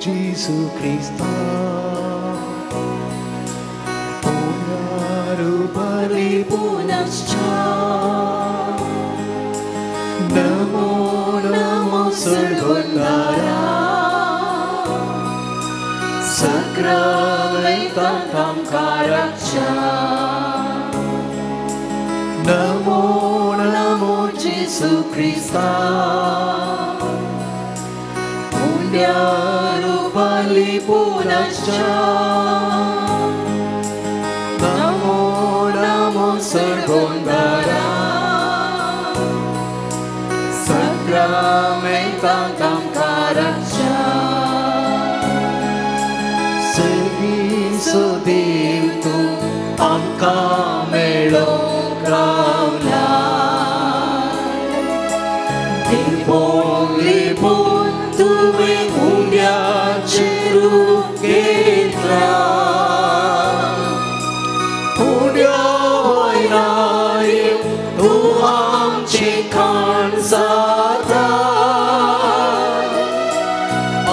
जेजू क्रिस्ता पुनरुपरि पुनश्च नमो नमो सर्वोन्दारा सक्रामेतां कारक्षा नमो नमो जेजू क्रिस्ता पुण्यरूपाली पुनश्च नमो नमो सर्वोन्दारा सक्रामेतां कारक्षा सर्वीसो देव तूं आमकां मेळो रावला लिपून लिपून तुवें उंड्याचें रूप घेतलां उंड्या वयल्यार तूं आमचें खाण जाता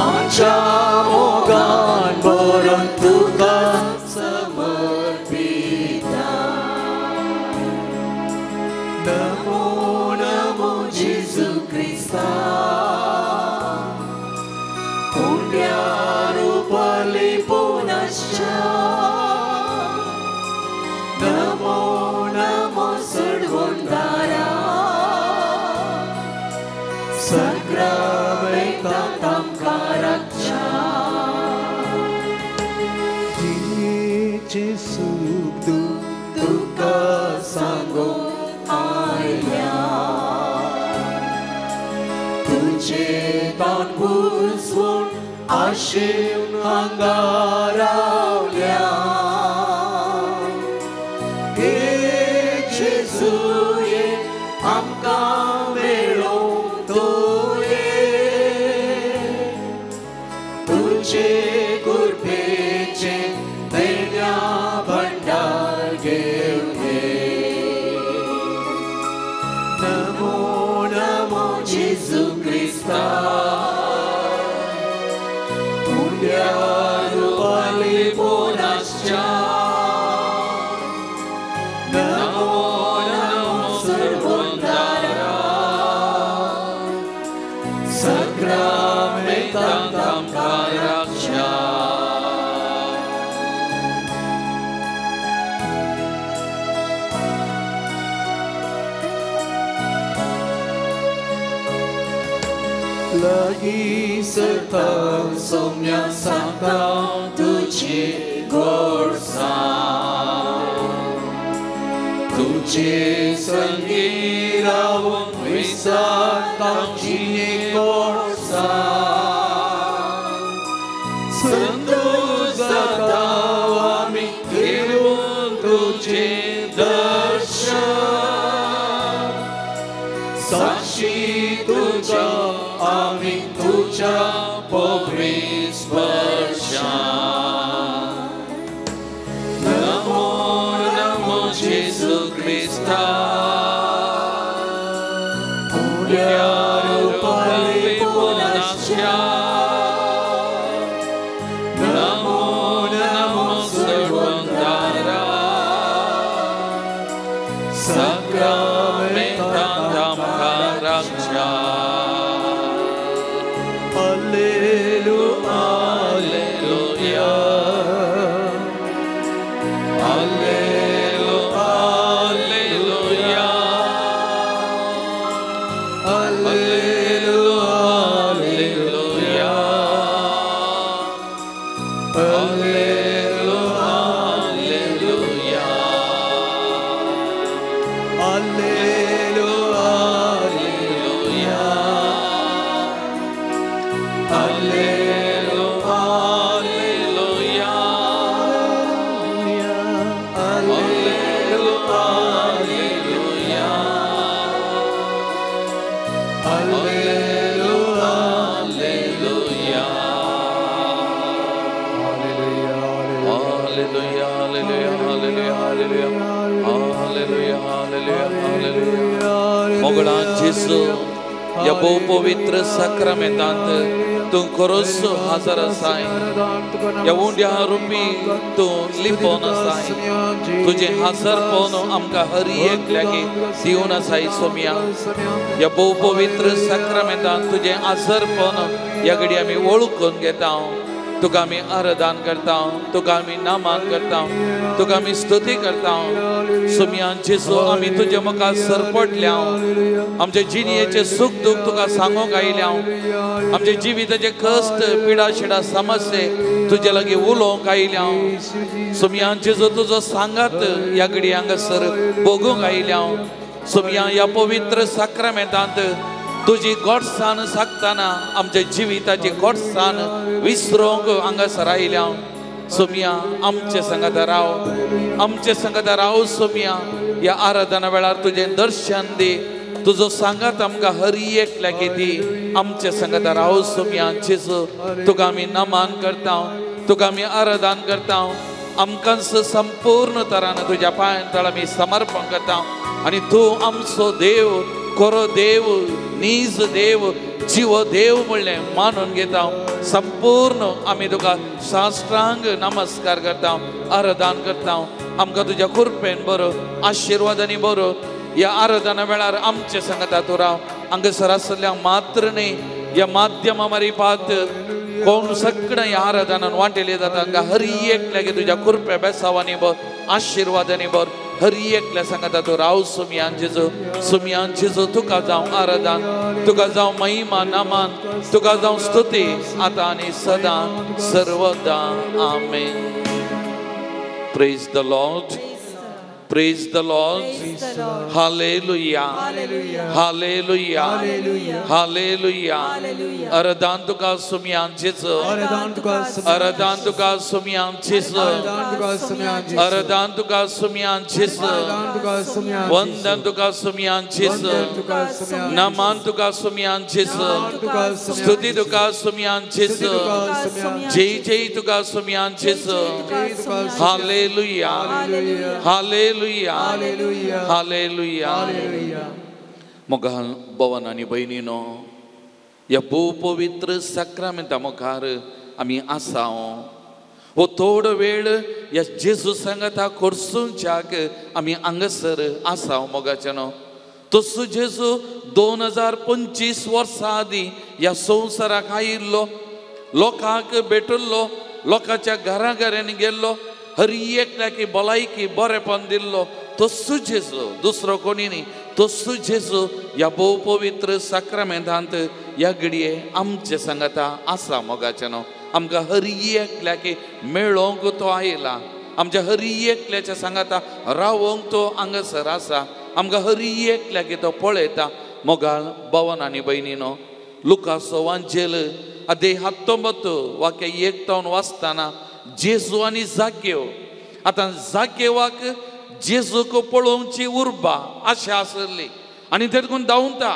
आमच्या मोगान भरून तुका समर्पिता नमो नमो जेजू क्रिस्ता पुण्यरूपाली पुनश्च नमो नमो सर्वोन्दारा सक्रामेतां कारक्षा जिणेचें सूख दूख तुका सांगूंक आयल्या तुजें तोंड बुजवून आशेवन हांगा रावल्या हे जेजू ये आमकां मेळोवंक तूं ये तुजे कृपेचें देण्या भंडार घेवन ये नमो नमो जेजू क्रिस्ता पुण्यरूपाली पुनश्च नमो नमो सर्वोन्दारा सक्रामेतां कारक्षा लागीं सरता सौम्या सांगता तुजी गोडसाण तुजे संगी रावून विसरता जिणे गोडसाण संतोष जाता आमी घेवन तुजें दर्शन साक्षी तुज्या आमी तुज्या पवित्र स्पर्शान नमो नमो जेजू क्रिस्ता पुण्यरूपाली पुनश्च Namo Namo सर्वोन्दारा सक्रामेतां कारक्षा Alleluia, Alleluia, Alleluia, Alleluia, Alleluia, Alleluia, Alleluia, Alleluia, Alleluia. Alleluia, Alleluia, Alleluia, Alleluia, Alleluia, Alleluia, Hallelujah, hallelujah, hallelujah, hallelujah, hallelujah, hallelujah. मोगळा जेजू ह्या भोव पवित्र साक्रामेंतांत तूं खरोच हाजर आसाय. ह्या उंड्या रुपी तूं लिपोवन आसाय. तुजें हाजरपण आमकां हर एकल्याक दिवन आसाय सोम्या. ह्या भोव पवित्र साक्रामेंतान तुजें हाजरपण ह्या घडी आमी वळखून घेता. तुका आमी आराधन करता, तुका आमी नामान करता, तुका आमी स्तुती करता. सोम्या जेजू आमी तुजे मुखार सरपटल्या. आमचे जिणयेचे सुख दुख तुका सांगूंक आयल्या. आमचे जिविताचे कश्ट पिडा शिडा समस्ये तुजे लागीं उलोवंक आयल्या. सोम्या जेजू तुजो सांगात ह्या घडी हांगासर भोगूंक आयल्या. सोम्या ह्या पवित्र साक्रामेंतांत तुजी गोडसाण सागतना आमच्या जिविताची गोडसाण विसरूंक हांगासर आयल्या. सोम्या आमचे संगत राव, आमचे संगत राव सोम्या. ह्या आराधना वेळार तुजें दर्शन दी, तुजो सांगात आमकां हर एकल्याक दी. आमचे संगत राव सोम्या जेजू. तुका आमी नमान करता, तुका आमी आराधन करता. आमकां संपूर्ण तरान तुज्या पांयां तळ आमी समर्पण करता. आनी तूं आमचो देव, खरो देव, नीज देव, जीव देव म्हणलें मानून घेता. संपूर्ण आमी तुका साष्टांग नमस्कार करता, आराधन करता. आमकां तुज्या कृपेन बरो, आशिर्वादांनी बरो. ह्या आराधना वेळार आमचे सांगता तूं राव. हांगासर आसल्या मात्र न्ही, ह्या माध्यमा मारिफात कोण सगळें ह्या आराधनान वांटेले जाता. हांगा हर एकल्याक तुज्या कृपे बेसावांनी बर, आशिर्वादांनी बर. हर एकल्या सांगता तूं राव सोम्या जेजू. सोम्या जेजू तुका जावं आराधन, तुका जावं महिमा नमन, तुका जावं स्तुती आतां आनी सदां सर्वदा. आमेन. Praise the Lord. Praise the Lord. Hallelujah. Hallelujah. Hallelujah. आराधन तुका सोम्या जेजू. आराधन तुका सोम्या जेजू. आराधन तुका सोम्या जेजू. वंदन तुका सोम्या जेजू. नमन तुका सोम्या जेजू. स्तुती तुका सोम्या जेजू. जय जय तुका सोम्या जेजू. हालेलुया. हालेलुया. हालेलुया. मोगाल भवन आनी भयणीनो, ह्या भोव पवित्र साक्रामेंता मुखार आमी आसा. हो थोडो वेळ ह्या जेजू सांगाता कोर्सूंच्याक आमी हांगासर आसा. मोगाच्यानो तसो जेजू 2025 वर्सां आदीं ह्या संवसाराक आयिल्लो, लोकांक भेटिल्लो, लोकांच्या घरा घरांनी गेल्लो, हर एकल्याक भलायकी बरेपण दिल्लो. तसो जेजू, दुसरो कोणी न्ही, तसो जेजू ह्या भोव पवित्र साक्रामेंतांत ह्या घडये आमचे सांगाता आसा. मोगाच्यानो आमकां हर एकल्याक मेळोवंक तो आयला. आमच्या हर एकल्याच्या सांगाता रावोंक तो हांगासर आसा. आमकां हर एकल्याक तो पळयता. मोगाळ भवन आनी भयणीनो, लुकासो वांजेल अध्याय 19 वाक्य 1 तावन वाचतना जेजू आनी जाकेव. आतां जाकेवाक जेजूक पळोवची उर्बा आशा आसली आनी तेतून धांवता,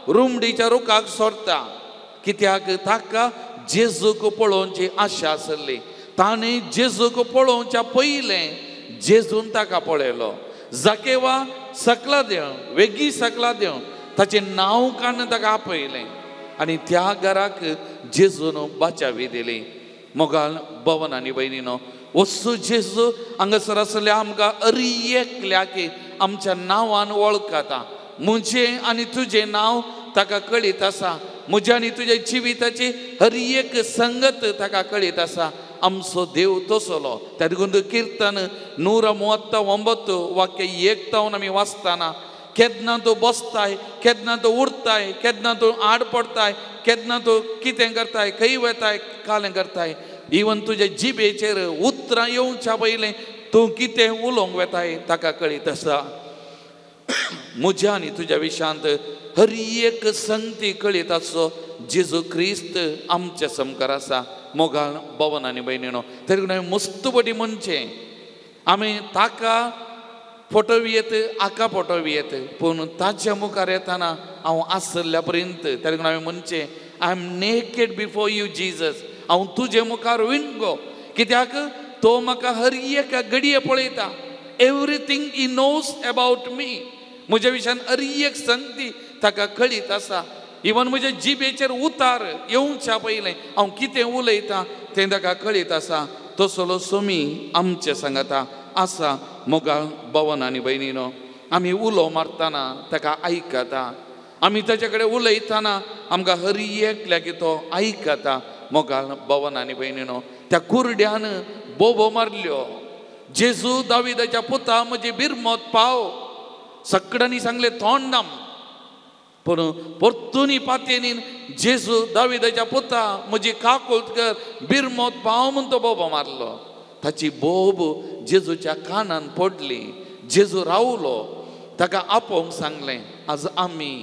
रुमडीच्या रुखाक सोडटा. कित्याक ताका जेजूक पळोवची आशा आसली. ताणें जेजूक पळोवच्या पयलें जेजून ताका पळयलो. जाकेवा सकला देव, वेगीं सकला देव, ताचें नांव काडून ताका आपयलें आनी त्या घराक जेजून बाचावी दिली. मोगाल भवन आनी भयणीनो, वस्तू जेजू हांगासर आसल्या आमकां हर एकल्याक आमच्या नांवान वळखता. म्हजें आनी तुजें नांव ताका कळीत आसा. म्हज्या आनी तुज्या जिविताची हर एक संगत ताका कळीत आसा. आमचो देव तसलो. त्या देखून किर्तन 139 वाक्य 1 तावन आमी वाचतना केन्ना तूं बसताय, केन्ना तूं उरताय, केन्ना तूं आड पडताय, केन्ना तूं कितें करताय, खंय वताय, कालें करताय, इवन तुज्या जिबेचेर उतरां येवच्या पयलें तूं कितें उलोवंक वेताय ताका कळीत आसा. म्हज्या आनी तुज्या विशांत हर एक संगती कळीत आसचो जेजू क्रिस्त आमच्या समकार आसा. मोगाळ भवन आनी भयणीनो, तरी हांवें मस्त पटी म्हणचें आमी ताका फोटोवी येत, आका फोटोवी येत, पूण ताच्या मुखार येताना हांव आसल्या पर्यंत त्या देखून हांवें म्हणचें I am naked before you Jesus. हांव तुजे मुखार विणगो, कित्याक तो म्हाका हर एका घडये पळयता. Everything he knows about me. म्हज्या विशयान हर एक संगती ताका कळीत आसा. इवन म्हज्या जिबेचेर उतार येवच्या पयलें हांव कितें उलयतां तें ताका कळीत आसा. तसलो सोमी आमचे सांगाता आसा. मोगाळ भवन आनी भयणीनो, आमी उलो मारतना ताका आयकता, आमी ताचे कडेन उलयतना आमकां हरी एकल्याक तो आयकता. मोगाळ भवन आनी भयणीनो, त्या कुरड्यान बोबो मारल्यो, जेजू दाविदाच्या पुता म्हजी बिरमत पाव. सगळ्यांनी सांगलें तोंड दाम, पूण परतून पातयेनीन जेजू दाविदाच्या पुता म्हजी काकुळट कर, बिरमत पाव म्हूण तो बोबो मारलो. ताची बोब जेजूच्या कानान पडली. जेजू रावलो, ताका आपोवंक सांगलें. आज आमी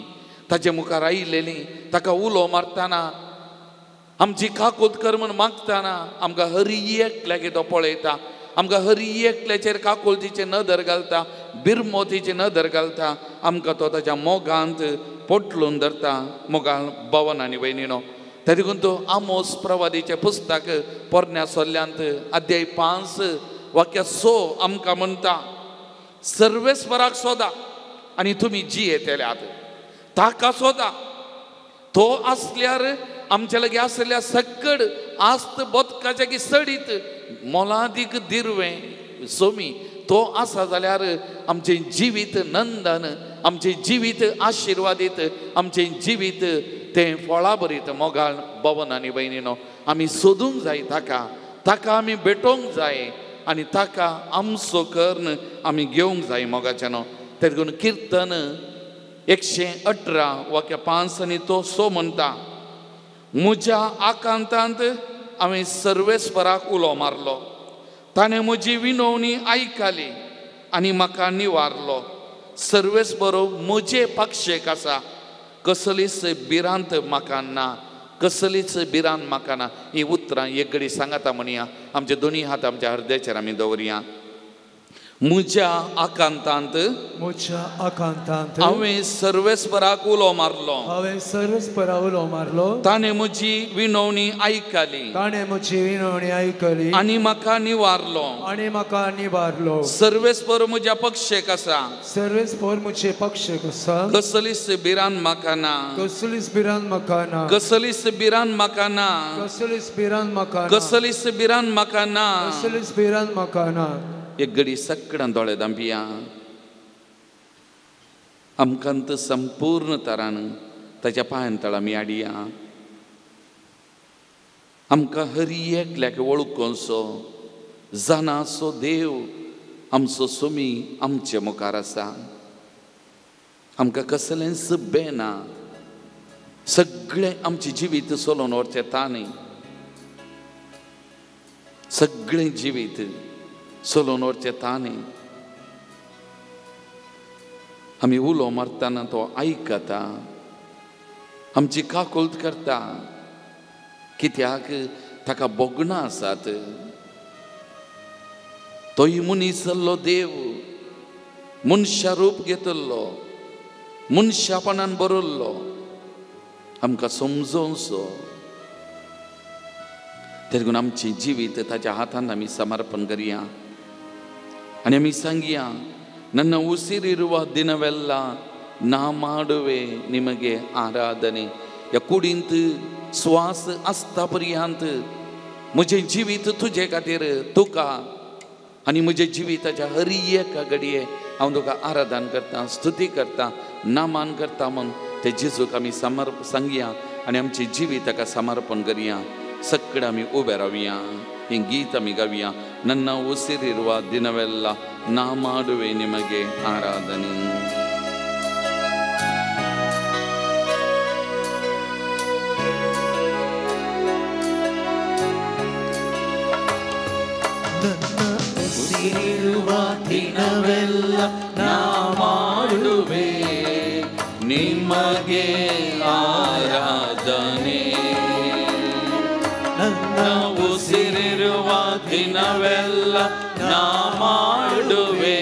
ताचे मुखार आयिल्लीं, ताका उलो मारतना, आमची काकुळट कर म्हूण मागतना आमकां हरी एकल्याक तो पळयता, आमकां हरी एकल्याचेर काकुळटीची नदर घालता, बिरमोतीची नदर घालता, आमकां तो ताच्या मोगांत पोटलून धरता. मोगाळ भवन आनी भयणीनो, त्या देखून तो आमोस प्रवादीचें पुस्तक पोरण्या सोल्ल्यांत अध्याय 5 वाक्य 6 आमकां म्हणटा, सर्वेस्वराक सोदा आनी तुमी जियेतल्यात. ताका सोदा, तो आसल्यार आमच्या लागीं आसल्या सकड आस्त बोदकाच्या की सडीत मोलादीक दिरवें सोमी तो आसा जाल्यार आमचें जिवीत नंदन, आमचें जिवीत आशिर्वादीत, आमचें जिवीत तें फळां बरीत. मोगाळ भवन आनी भयणीनो, आमी सोदूंक जाय ताका, ताका आमी भेटोवंक जाय आनी ताका आमचो कर्ण आमी घेवंक जाय. मोगाच्यानो, तें देखून किर्तन 118 वाक्य 5 आनी तो 6 म्हणटा, म्हज्या आकांतांत हांवें सर्वेस्वराक उलो मारलो, ताणें म्हजी विनवणी आयकली आनी म्हाका निवारलो. सर्वेस्पर म्हजे पक्षेक आसा, कसलीच भिरांत म्हाका ना, कसलीच भिरांत म्हाका ना. ही उतरां एक घडी सांगाता म्हणया, आमचे दोनी हात आमच्या हृदयाचेर आमी दवरया. म्हज्या आकांतांत, म्हज्या आकांतांत हांवें सर्वेस्वराक उलो मारलो, हांवें सर्वेस्वराक उलो मारलो, ताणें म्हजी विनवणी आयकली, ताणें म्हजी विनवणी आयकली आनी म्हाका निवारलो, आनी म्हाका निवारलो. सर्वेस्पर म्हज्या पक्षेक आसा, सर्वेस्पर म्हजे पक्षेक आसा, कसलीच भिरांत म्हाका ना, कसलीच भिरांत म्हाका ना, कसलीच भिरांत म्हाका ना, कसलीच भिरांत म्हाका ना, कसलीच भिरांत म्हाका ना, कसलीच भिरांत म्हाका ना. एक घडी सगळ्यां दोळे दांपिया. आमकां संपूर्ण तरान ताच्या पांयान तळा आमी हाडिया. आमकां हरी एकल्याक वळखोसो जाणासो देव आमचो सोमी आमचे मुखार आसा. आमकां कसलेंच बें ना, सगळें आमचें जिवीत चलोवन व्हरचें ताणें, सगळें जिवीत चलोवन व्हरचें ताणें. आमी उलो मारतना तो आयकता, आमची काकुळट करता, कित्याक ताका भोगणां आसात. तोय मनीस जाल्लो देव, मनशा रूप घेतिल्लो, मनशापणान बरयल्लो, आमकां समजोवचो. देखून आमचें जिवीत ताच्या हातान आमी समर्पण करया आनी आमी सांगया, ನನ್ನ ಉಸಿರಿರುವ ದಿನವೆಲ್ಲ ನಾ ಮಾಡುವೆ ನಿಮಗೆ ಆರಾಧನೆ. ह्या कुडींत श्वास आसता पर्यंत म्हजें जिवीत तुजे खातीर तुका आनी म्हज्या जिविताच्या हर एका घडये हांव तुका आराधन करता, स्तुती करता, नामान करता म्हूण ते जेजूक आमी समर्प सांगया आनी आमचें जिवीत ताका समर्पण करया. सगळे आमी उबे रावया, हें गीत आमी गावया. ನನ್ನ ಉಸಿರಿರುವ ದಿನವೆಲ್ಲ ನಾ ಮಾಡುವೆ ನಿಮಗೆ ಆರಾಧನೆ. ನನ್ನ ಉಸಿರಿರುವ ದಿನವೆಲ್ಲ ನಾ ಮಾಡುವೆ ನಿಮಗೆ ಆರಾಧನೆ. ನನ್ನ ಉಸಿರಿರುವ ದಿನವೆಲ್ಲ ನಾ ಮಾಡುವೆ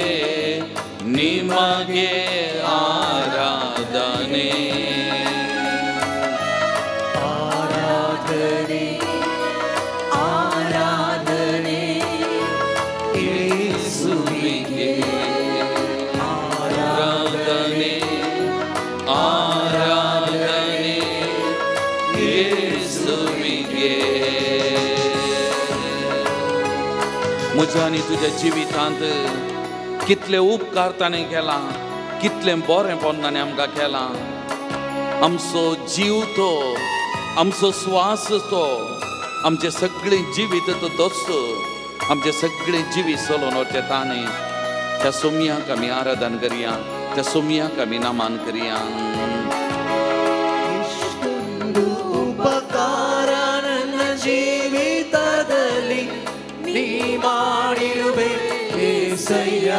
ನಿಮಗೆ ಆರಾಧನೆ. ಆರಾಧನೆ ಆರಾಧನೆ ಯೇಸುವಿಗೆ, ಆರಾಧನೆ ಆರಾಧನೆ म्हज्या आनी तुज्या जिवितांत कितले उपकार ताणें केला, कितलें बरेंपण ताणें आमकां केलां. आमचो जीव तो, आमचो श्वास तो, आमचें सगळें जिवीत तो तोच, आमचें सगळें जिवीत चलोवन व्हरचें ताणें. त्या सोमयाक आमी आराधन करया, त्या सोमयाक आमी नामान करया. ಉಪಕಾರ ನನ್ನ ಜೀವಿತದಲ್ಲಿ ನೀ ಮಾಡಿರುವೆ ಏಸಯ್ಯ,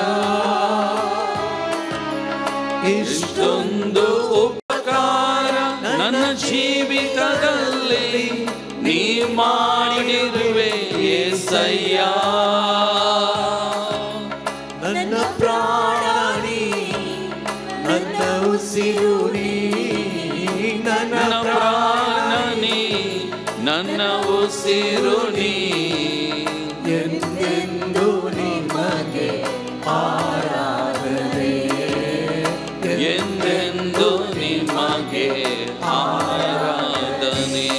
ಇಷ್ಟೊಂದು ಉಪಕಾರ ನನ್ನ ಜೀವಿತದಲ್ಲಿ ನೀ ಮಾಡಿರುವೆ ಏಸಯ್ಯ. ನನ್ನ ಪ್ರಾಣ ನೀ, ನನ್ನ ಉಸಿರು ನೀ, ನನ್ನ ಪ್ರಾಣ ನೀ, ನನ್ನ ಉಸಿರು ನೀ, ಎಂದೆಂದು ನಿಮಗೆ ಆರಾಧನೆ, ಎಂದೆಂದು ನಿಮಗೆ ಆರಾಧನೆ.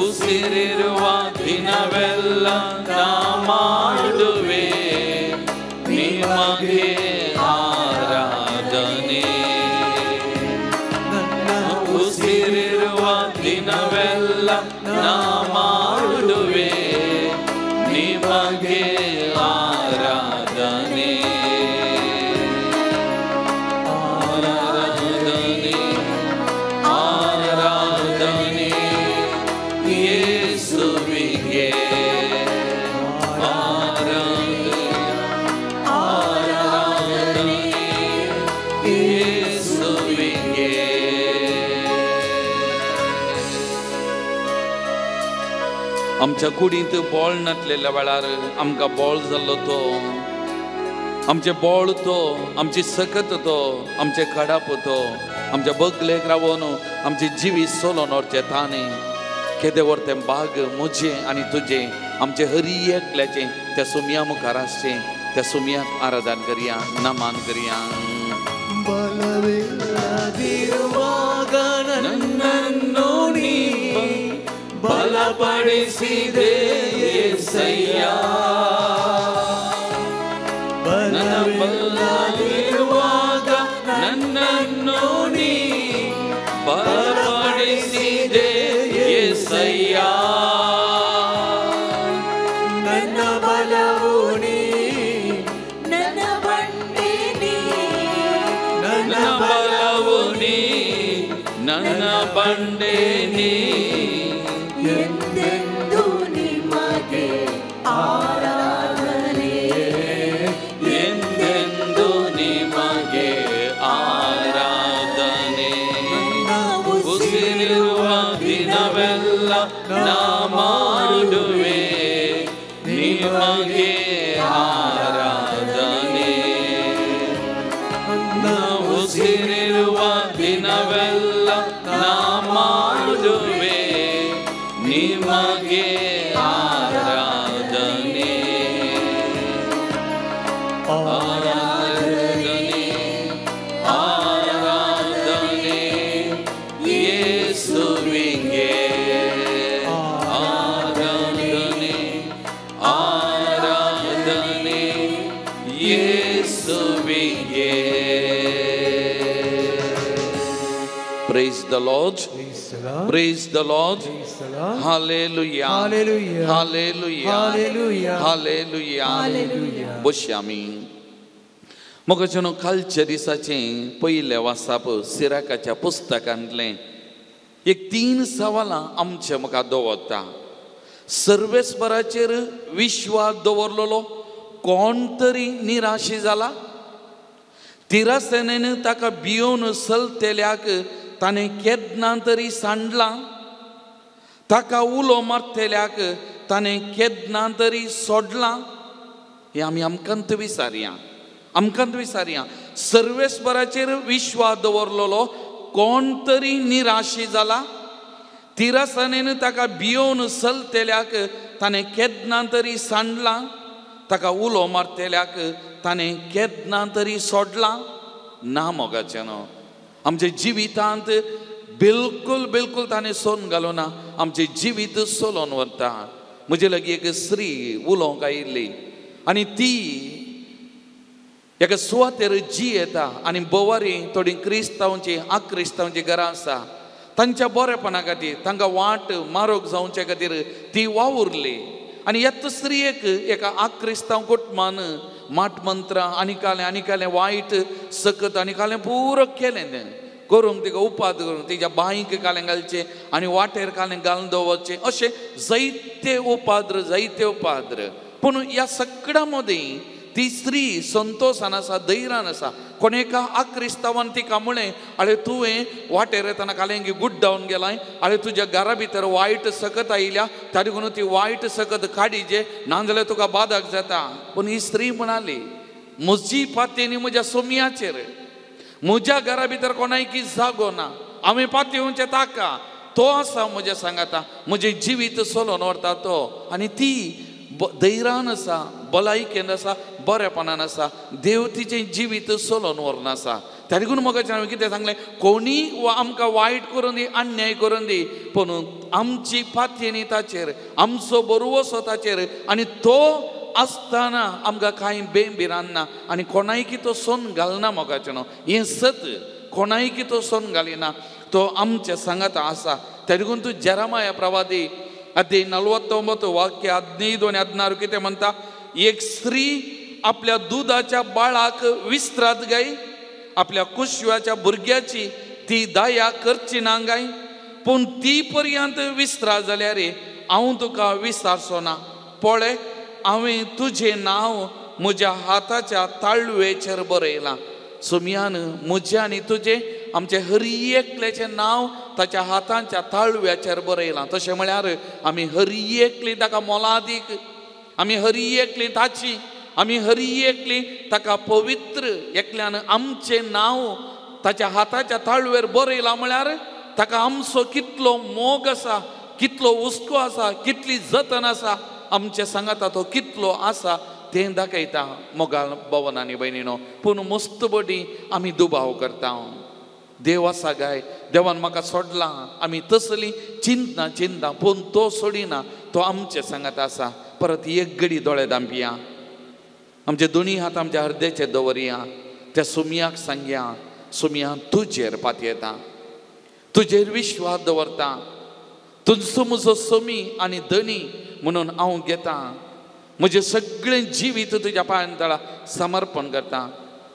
ಉಸಿರಿರುವ ದಿನವೆಲ್ಲ ನಾ ಮಾಡುವೆ ನಿಮಗೆ ಆರಾಧನೆ. ಉಸಿರಿರುವ ದಿನವೆಲ್ಲ ನಾ ಮಾಡುವೆ ನಿಮಗೆ ಆರಾಧನೆ. ಆರಾಧನೆ ಆರಾಧನೆ ಯೇಸುವಿಗೆ, ಆರಾಧನೆ ಆರಾಧನೆ ಯೇಸುವಿಗೆ. आमच्या कुडींत बोळ नासलेल्या वेळार आमकां बोळ जाल्लो तो, आमचें बोळ तो, आमची सकत तो, आमचें कडाप तो, आमच्या बगलेक रावन आमचें जिवीत चलोवन व्हरचें ताणें. केदें व्हर तें बाग म्हजें आनी तुजें, आमचें हरी एकल्याचें त्या सोमया मुखार आसचें. त्या सोमयाक आराधन करया, नमान करया. ಬಲವಿಲ್ಲದಿರುವಾಗ ನನ್ನನ್ನು ನೀ ಬಲಪಡಿಸಿದೆ ಯೇಸಯ್ಯ, ಬಲವಿಲ್ಲದಿರುವಾಗ ನನ್ನನ್ನು ನೀ ಬಲಪಡಿಸಿದೆ ಯೇಸಯ್ಯ. ನನ್ನ ಬಲವು ನೀ, ನನ್ನ ಬಂಡೆ ನೀ, ನನ್ನ ಬಲವು ನೀ, ನನ್ನ ಬಂಡೆ ನೀ, ಎಂದೆಂದು ನಿಮಗೆ ಆರಾಧನೆ, ಎಂದೆಂದು ನಿಮಗೆ ಆರಾಧನೆ. ಉಸಿರಿರುವ ದಿನವೆಲ್ಲ ನಾ ಮಾಡುವೆ ನಿಮಗೆ ಆರಾಧನೆ. ಉಸಿರಿರುವ ದಿನವೆಲ್ಲ ನಾ ಮಾಡುವೆ ನಿಮಗೆ ಆರಾಧನೆ. ಆರಾಧನೆ ಆರಾಧನೆ ಯೇಸುವಿಗೆ, ಆರಾಧನೆ ಆರಾಧನೆ ಯೇಸುವಿಗೆ. Praise the Lord. Praise the Lord. Hallelujah. Hallelujah. Hallelujah. Hallelujah. Hallelujah. Hallelujah. बसया आमी. मोगाच्यानो, कालच्या दिसाचें पयलें वाचप सिराकाच्या पुस्तकांतलें एक 3 सवालां आमच्या मुखार दवरता. सर्वेस्पराचेर विश्वास दवरलेलो कोण तरी निराशी जाला. तिरासेनेन ताका भियोवन चलतेल्याक ताणें केन्ना तरी सांडलां. ताका उलो मारतेल्याक ताणें केन्ना तरी सोडलां. हें आमी आमकांत विचारया, आमकांत विचारया. सर्वेस्पराचेर विश्वास दवरलेलो कोण तरी निराशी जाला. तिरासनेन ताका भियोवन चलतेल्याक ताणें केन्ना तरी सांडलां. ताका उलो मारतेल्याक ताणें केन्ना तरी सोडलां. ना मोगाच्यानो, आमच्या जिवितांत बिलकुल बिलकुल ताणें सोन घालूना, आमचें जिवीत चलोवन व्हरता. म्हजे लागीं एक स्त्री उलोवंक आयिल्ली आनी ती एका सुवातेर जी येता आनी बोवारी थोडी क्रिस्तांवची आक्रिस्तांवची घरां आसा तांच्या बरेपणा खातीर तांकां वाट मारोग जावचे खातीर ती वावुरली. आनी ह्याच स्त्रियेक एका आक्रिस्तांव कुटुंबान माट मंत्रां आनी कालें आनी कालें वायट सकत आनी कालें पुरो केलें तें करूंक तिका उपाद करूंक तिच्या बांयक कालें घालचें आनी वाटेर कालें घालून दवरचें अशें जायते उपाद्र जायते उपाद्र. पूण ह्या सगळ्यां मदीं ती स्त्री संतोशान आसा धैर्यान आसा. कोण एका आक्रिस्तांवान तिका म्हळें आरे तुवें वाटेर येतना कालें गुड्डावन गेलाय आरे तुज्या घरा भितर वायट सकत आयल्या ताका लागून ती वायट सकत काडीजे नाजाल्यार तुका बादक जाता. पूण ही स्त्री म्हणाली म्हजी पातयेनी म्हज्या सोमयाचेर म्हज्या घरा भितर कोणायकी जागो ना हांवें पातयेवचें ताका तो आसा म्हज्या सांगाता म्हजें जिवीत चलोवन व्हरता तो. आनी ती धैर्यान आसा भलायकेन आसा बरेपणान आसा देव तिचें जिवीत चलोवन व्हरून आसा. ताका लागून मोगाचें हांवें कितें सांगलें कोणी वा आमकां वायट करून दी अन्याय करून दी पूण आमची पातयेनी ताचेर आमचो बरोवसो ताचेर आनी तो आसतना आमकां कांय बेंबिरान ना आनी कोणायकी तो सोन घालना मोगाचें न्हू हें सत कोणायकी तो सोन घालिना तो आमच्या सांगाता आसा. ताका लागून तूं जेरामाया प्रवादी अध्याय 49 वाक्य 15 आनी 16 कितें म्हणटा एक स्त्री आपल्या दुदाच्या बाळाक विसरात गाय आपल्या कुशव्याच्या भुरग्याची ती दया करची ना गाय पूण ती पर्यंत विसरा जाल्यार हांव तुका विसरचो ना. पळय हांवें तुजें नांव म्हज्या हाताच्या ताळवेचेर बरयलां. सोमयान म्हजें आनी तुजें आमचें हर एकल्याचें नांव ताच्या हातांच्या ताळव्याचेर बरयलां. तशें म्हळ्यार आमी हर एकली ताका मोलादीक आमी हर एकली ताची आमी हर एकली ताका पवित्र एकल्यान आमचें नांव ताच्या हाताच्या ताळवेर बरयलां म्हळ्यार ताका आमचो कितलो मोग आसा कितलो हुस्को आसा कितली जतन आसा आमचे सांगाता तो कितलो आसा तें दाखयता मोगाल भवन आनी भयणीनो. पूण मस्त बडी आमी दुबाव करता देव आसा गाय देवान म्हाका सोडलां आमी तसली चिंतना चिंता पूण तो सोडिना तो आमचे सांगाता आसा. परत एक घडी दोळे दांपया आमचे दोनी हात आमच्या हृदयाचेर दवरया त्या सोमयाक सांगया सोमया तुजेर पातयेता तुजेर विश्वास दवरता तुजो म्हजो सोमी आनी धनी म्हणून हांव घेता म्हजें सगळें जिवीत तुज्या पांयां तळा समर्पण करता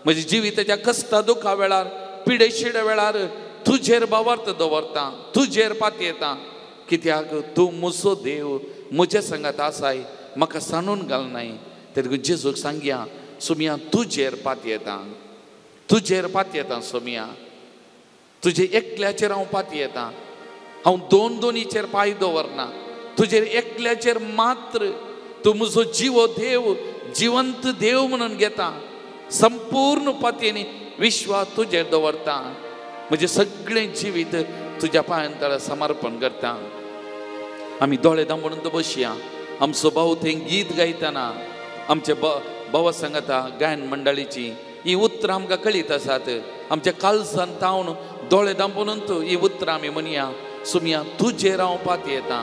म्हज्या जिविताच्या कश्टा दुखा वेळार पिडेशिड्या वेळार तुजेर भावार्थ दवरता तुजेर पातयेता कित्याक तूं म्हजो देव म्हज्या सांगात आसाय म्हाका सांडून घालनाय. तेका जेजूक सांगया सोमया तुजेर पातयेता तुजेर पातयेता सोमया तुजे एकल्याचेर हांव पातयेता हांव दोन दोनीचेर पांय दवरना तुजेर एकल्याचेर मात्र तूं म्हजो जिवो देव जिवंत देव म्हणून घेता संपूर्ण पातयेनी विश्वास तुजेर दवरता म्हजें सगळें जिवीत तुज्या पांयां तळा समर्पण करता. आमी दोळे दांबून बसया आमचो भाव थंय गीत गायतना आमचे भावा सांगता गायन मंडळीची ही उतरां आमकां कळीत आसात आमच्या कालसान तावन दोळे दांबून ही उतरां आमी म्हणया सुमया तुजेर हांव पातयेता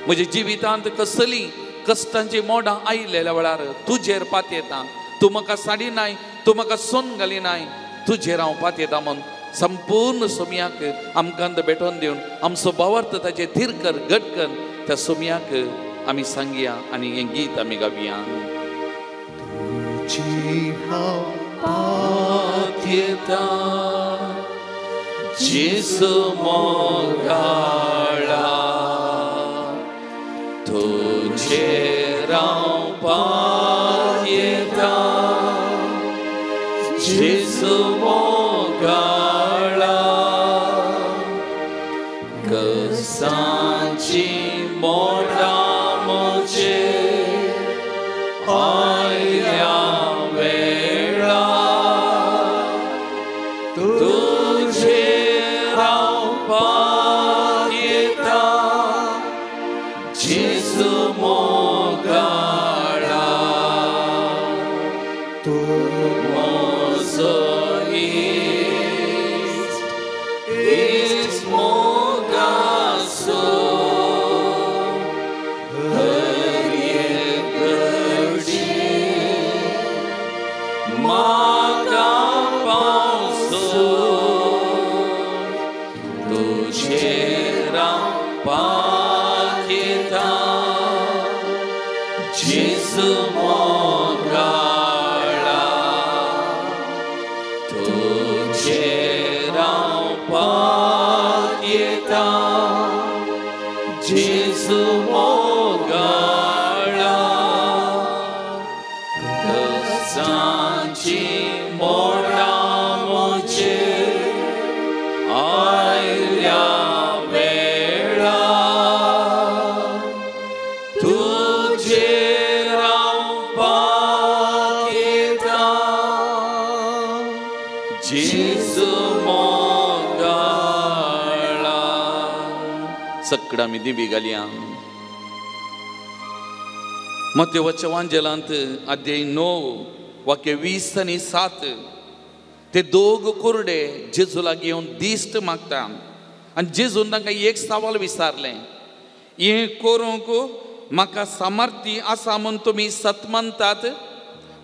म्हज्या जिवितांत कसली कश्टांची मोडां आयिल्ल्या वेळार तुजेर पातयेता तूं म्हाका साडिनाय तूं म्हाका सोन घालिनाय तुजेर हांव पातयेता म्हूण संपूर्ण सोमयाक आमकां भेटोवन दिवन आमचो भावार्थ ताचे थीर कर घट कर त्या सोमयाक आमी सांगया आनी हें गीत आमी गावया. तुजी हांव पातयेता जेजू मोगाळा तुजेर हांव पातयेता जेजू मोगाळा कसांची मोडां म्हजेर आयल्या वेळा तुजेर हांव पातयेता जेजू मोगाळा तूं म्हजो इश्ट इश्ट मोगाचो. तुजेर हांव पातयेता जेजू मोगाळा तुजेर हांव पातयेता जेजू मोगाळा कश्टांची मोडां म्हजेर आयल्या वेळा तुजेर हांव पातयेता जेजू मोगाळा. सगळ्या आमी दिबी घालया. मत्तेवाच्या वांजेलांत अध्याय 9 वाक्य 20 आनी 7 ते दोग कुरडे जेजू लागीं येवन दिश्ट मागता आनी जेजून तांकां एक सवाल विचारलें, हें करूंक म्हाका सामर्थ्य आसा म्हूण तुमी सत मानतात,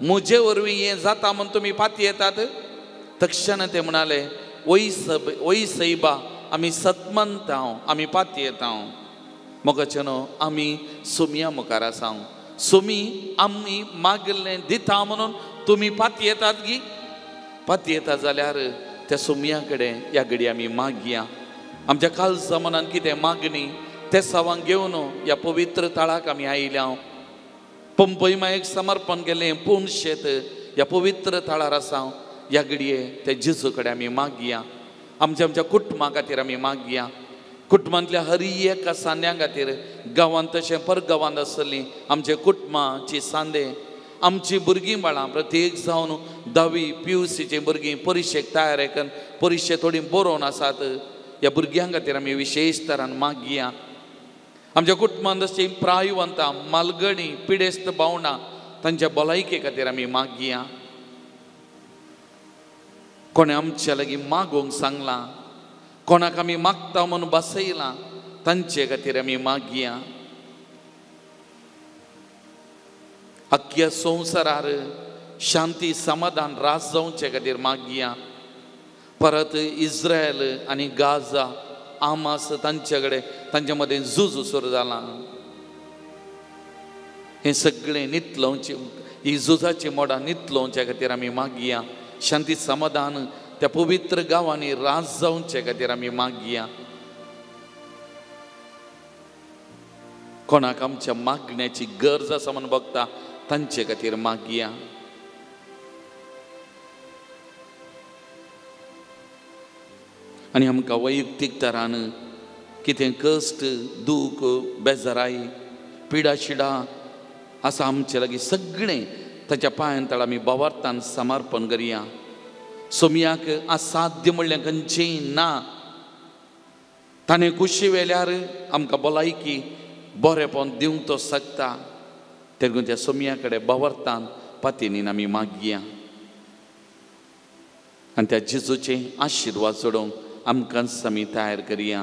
म्हजे वरवीं हें जाता म्हूण तुमी पातयेतात? तक्षण ते म्हणाले, वय सैबा, आमी सत मानता, आमी पातयेता. मोगाचे न्हू आमी सोमया मुखार आसा, सोमी आमी मागिल्लें दिता म्हणून तुमी पातयेतात गी? पातयेता जाल्यार त्या सोमया कडेन ह्या घडी आमी मागया. आमच्या कालचा मनान कितें मागणी ते सवांक घेवन ह्या पवित्र तळाक आमी आयल्या. पंपय मायेक समर्पण केलें पूण शेत ह्या पवित्र तळार आसा. ह्या घडये त्या जेजू कडेन आमी मागया. आमच्या आमच्या कुटुंबा खातीर आमी मागया. कुटुंबांतल्या हर एका सांद्यां खातीर, गांवांत तशें परगांवांत आसतलीं आमच्या कुटुंबाची सांदे, आमची भुरगीं बाळां प्रत्येक जावन 10वी PUCची भुरगीं परिक्षेक तयार करून परिक्षे थोडीं बरोवन आसात. ह्या भुरग्यां खातीर आमी विशेश तरान मागया. आमच्या कुटुंबांत अशीं प्रायवंतां, मालगणी, पिडेस्त भावणां तांच्या भलायके खातीर आमी मागया. कोणें आमच्या लागीं मागूंक सांगलां, कोणाक आमी मागता म्हूण बसयलां, तांचे खातीर आमी मागया. अख्ख्या संवसारार शांती समाधान रास जावचे खातीर मागया. परत इस्रायल आनी गाझा आमास तांचे कडेन तांचे मदें झूज सुरू जालां. हें सगळें नितलोवचें, ही झुजाची मोडां नितलोवचे खातीर आमी मागया. शांती समाधान त्या पवित्र गांवांनी रास जावचे खातीर आमी मागया. कोणाक आमच्या मागण्याची गरज आसा म्हूण बघता तांचे खातीर मागया. आनी आमकां वैयक्तीक तरान कितें कश्ट, दूख, बेजाराय, पिडा शिडा आसा आमचे लागीं सगळें ताच्या पांयां तळा आमी भावार्थान समर्पण करया. सोमयाक असाध्य म्हणल्यार खंयचेंय ना. ताणें कुशी वेल्यार आमकां भलायकी बरेपण दिवंक तो शकता. तेगून त्या सोमया कडेन भावार्थान पातयेन आमी मागया आनी त्या जेजूचे आशिर्वाद जोडोवंक आमकां आमी तयार करया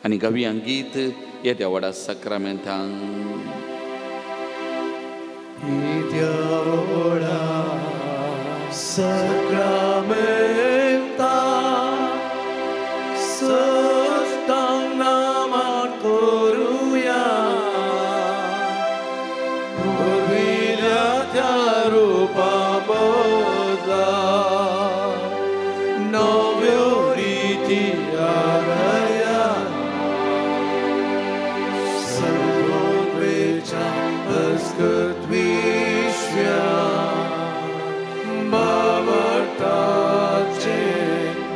आनी गावया गीत येद्या व्हडा साक्रामेंतान. येद्या व्हडा साक्रामेंता सस्तांग नामान करुया, पुर्विल्ल्या त्या रुपा बदला नव्यो रिती आगया, सर्वोत्वेच्या अस्कत विश्व्या बाबर्ताचे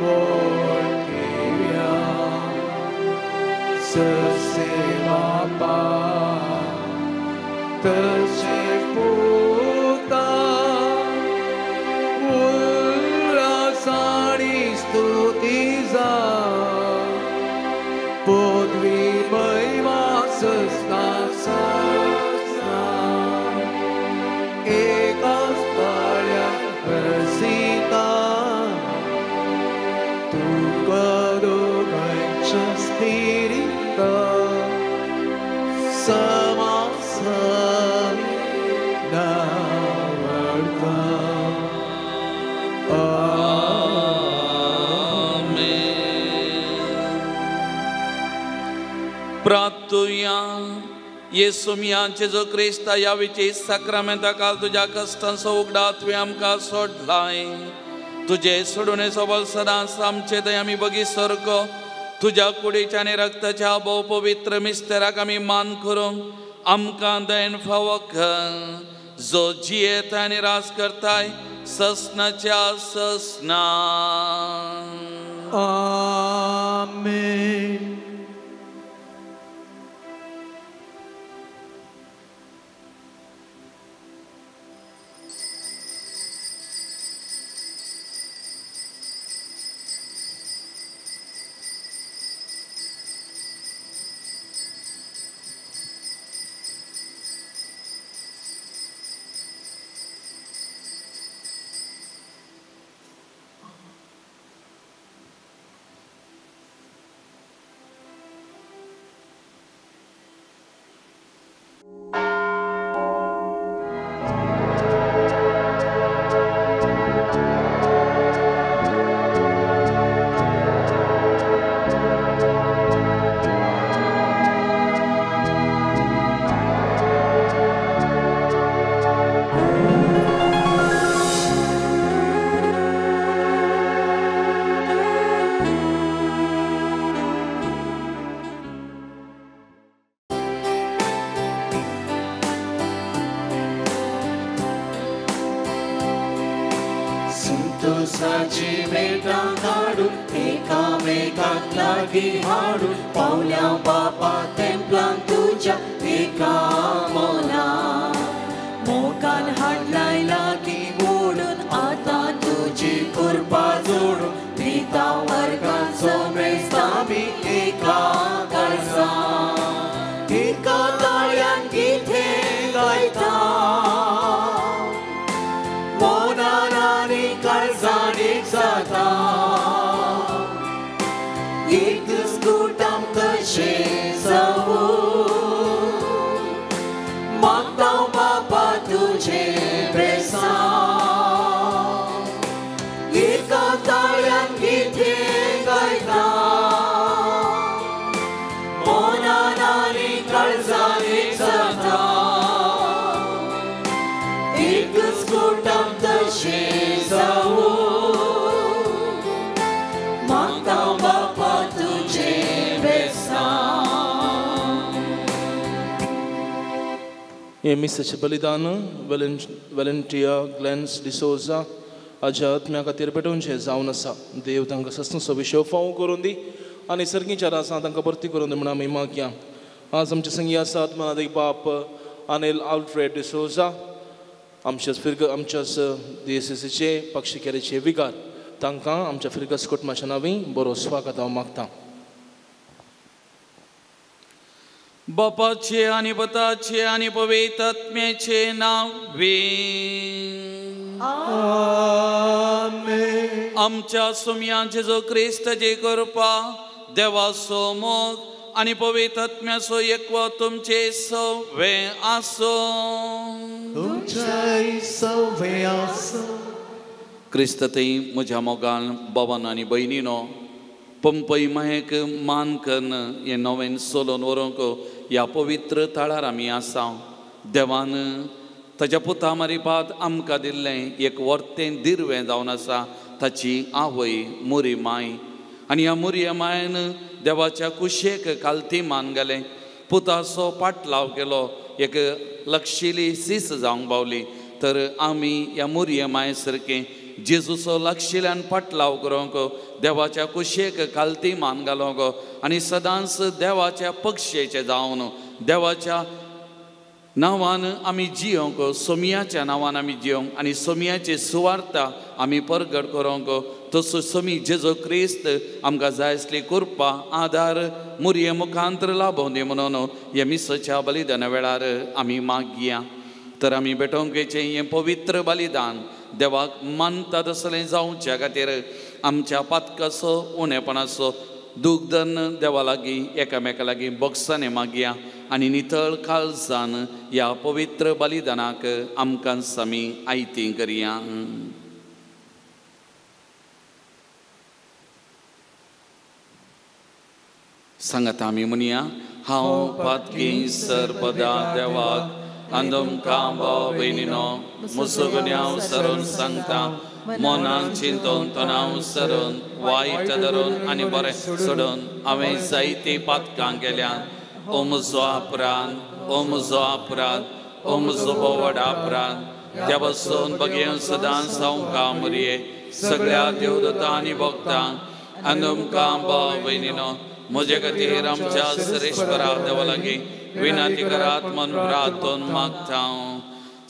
बोलकेव्या, ससे बापा तसे पुता उल्हासाणी स्तुती जा, पदवी महिमा सस्ता सस्ता एकाच ताळ्या हसिता, तुका दोगांच्या स्पिरिता समासामी नावडता. आमेन. प्रार्थुया येसू मियांचे जो क्रिस्ता ह्या विची साक्रामेंता काल तुज्या कश्टांचो उगडा तुवें आमकां सोडलाय तुजे सोडून सबल सदांच आमचे थंय आमी बगी सारको तुज्या कुडीच्या आनी रक्ताच्या भोव पवित्र मिस्तेराक आमी मान करूंक आमकां दयन फावो कर जो जियेता आनी राज करताय ससनाच्या ससना. आमेन. मिसाचें बलिदान वेलेंटिया ग्लॅन्स डिसोजा हाज्या आत्म्या खातीर पेटोवचें जावन आसा. देव तांकां सस्नसो विशय फावो करून दी आनी सर्गीच्या राजां तांकां भरती करून दी म्हूण आमी मागया. आज आमचे संगी आसात मनादीक बाप अनिल आल्फ्रेड डिसोजा आमच्याच फिर्ग आमच्याच डीएसएसीचे पक्षिकेरीचे विगार. तांकां आमच्या फिर्गस कुटुंबाच्या नांवी बरो स्वागत हांव मागता. बापाचे आनी पुताचे आनी पवित्र आत्म्याचे नांवे आमेन. आमच्या सुमयांचे जो क्रिस्ताचे कृपा देवाचो मोग आनी पवित्र आत्म्याचो एकवो तुमचे सवे आसूं. तुमचे सवे आसूं. क्रिस्त थंय म्हज्या मोगान बाबान आनी भयणीनो पंपई मायेक मान कन्न हें नवें सोलोन व्हरूंक ह्या पवित्र थळार आमी आसा. देवान ताच्या पुता मारिपात आमकां दिल्लें एक वर्तें दिरवें जावन आसा ताची आवय मुरी माय आनी ह्या मुरये मायन देवाच्या कुशेक कालती मान घालें पुताचो पाटलाव केलो एक लक्षिली सीस जावंक पावली. तर आमी ह्या मुरये माये सारकें जेजूचो लागशिल्ल्यान पाटलाव करूंक देवाच्या कुशेक कालती मान घालूंक आनी सदांच देवाच्या पक्षेचे जावन देवाच्या नांवान आमी जियोंक सोमयाच्या नांवान आमी जियोंक आनी सोमयाची सुवार्ता आमी परगट करूंक तसो सोमी जेजू क्रिस्त आमकां जाय आसली कृपा आदार मुरये मुखांतर लाभोवं दी म्हणून हे मिसाच्या बलिदाना वेळार आमी मागया. तर आमी भेटोवंक येचें हें पवित्र बलिदान देवाक मानता तसलें जावच्या खातीर आमच्या पातकाचो उणेपणाचो दुखदन देवा लागीं एकामेका लागीं बोगसाने मागया आनी नितळ काळजान ह्या पवित्र बलिदानाक आमकां सामी आयती करया. सांगात आमी म्हणया, हांव पातकी सर्पदा देवाक आंदोमकां भाव भयणीनो मुसगुन्यांव सरून सांगता, मनान चिंतून तणाव सरून वायट धरून आनी बरें सोडून हांवें जायतीं पातकां केल्यात. ओ म्हजो अपराध, ओ म्हजो अपराध, ओ म्हजो व्हड अपराध. त्या पासून बगेवन सदांच हांव मुरये सगळ्या देवदत्ता आनी भक्तांक आनी तुमकां भाव भयणीनो म्हजे खातीर आमच्या सरेश्वरा देवा लागीं विनंती करात म्हूण प्रार्थन मागता.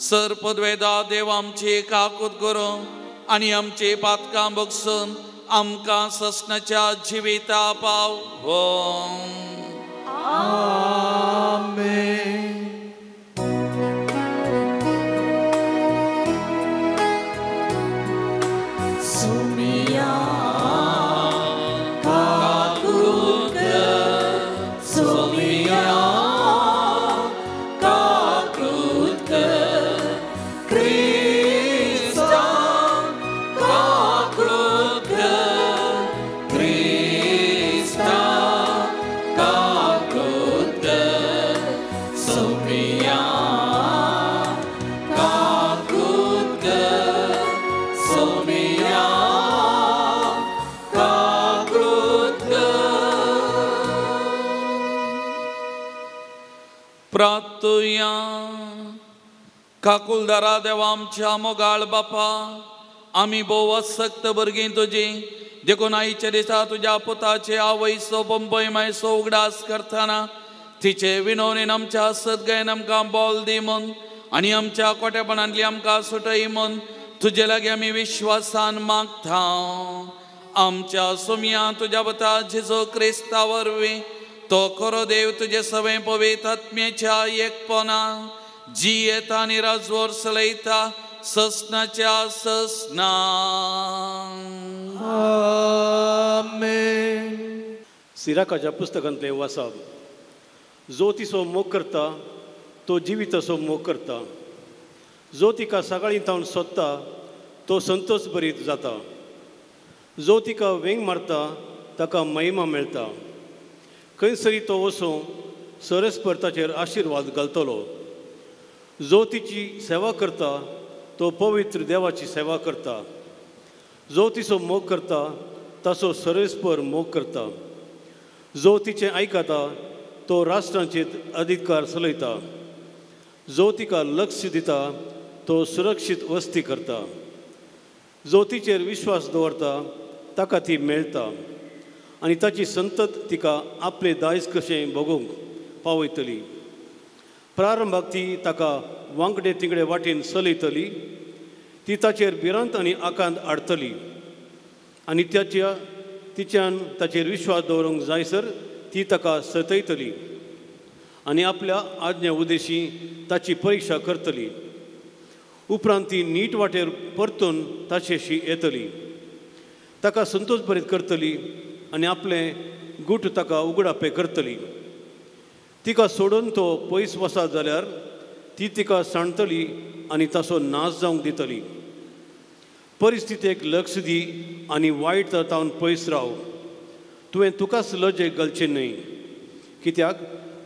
सर्पद्वेदा देव आमची काकूत करूं आनी आमची पातकां बगसून आमकां ससनाच्या जिविता पाव. आमेन. सोमिया काकूत कर, सोमिया काकूत कर, क्रिस्ता काकूत कर, क्रिस्ता काकूत कर, सोमिया काकूत कर, सोमिया काकूत कर. प्रार्थुया. काकुलदारा देवा आमच्या मोगाळ बापा, आमी भोव आसक्त भुरगीं तुजी, देखून आयच्या दिसा तुज्या पुताचे आवयचो पंपय मायचो उगडास करतना तिचे विनवणीन आमच्या सदगयन आमकां बोल दी म्हूण आनी आमच्या कोटेपणांतली आमकां सुटय म्हूण तुजे लागीं आमी विश्वासान मागता. आमच्या सोमया तुज्या पुता जेजू क्रिस्ता वरवीं तो खरो देव तुजे सवें पवित्र आत्म्याच्या एकपणा जियेता आनी राजवर चलयता ससनाच्या ससना. आमेन. सिराकाच्या पुस्तकांतलें वाचप. जो तिचो मोग करता तो जिविताचो मोग करता, जो तिका सकाळीं तावन सोदता तो संतोष भरीत जाता, जो तिका वेंग मारता ताका महिमा मेळटा. खंयसरी तो वचूं सरस्पर ताचेर आशिर्वाद घालतलो. जो तिची सेवा करता तो पवित्र देवाची सेवा करता, जो तिचो मोग करता ताचो सरस्पर मोग करता, जो तिचें आयकता तो राष्ट्रांचेर अधिकार चलयता, जो तिका लक्ष दिता तो सुरक्षीत वस्ती करता, जो तिचेर विश्वास दवरता ताका ती मेळटा आनी ताची संतत तिका आपले दायज कशें भोगूंक पावयतली. प्रारंभाक ती ताका वांकडे तिंगडे वाटेन चलयतली, ती ताचेर भिरांत आनी आकांत हाडटली आनी तिच्यान ताचेर विश्वास दवरूंक जायसर ती ताका सतयतली आनी आपल्या आज्ञा उदेशी ताची परिक्षा करतली. उपरांत ती नीट वाटेर परतून ताचेशी येतली, ताका संतोष भरीत करतली आनी आपलें गूट ताका उगडापे करतली. तिका सोडून तो पयस वचत जाल्यार ती तिका सांडतली आनी ताचो नाश जावंक दितली. परिस्थितीक लक्ष दी आनी वायट तावन पयस राव. तुवें तुकाच लजेक घालचें न्हय, कित्याक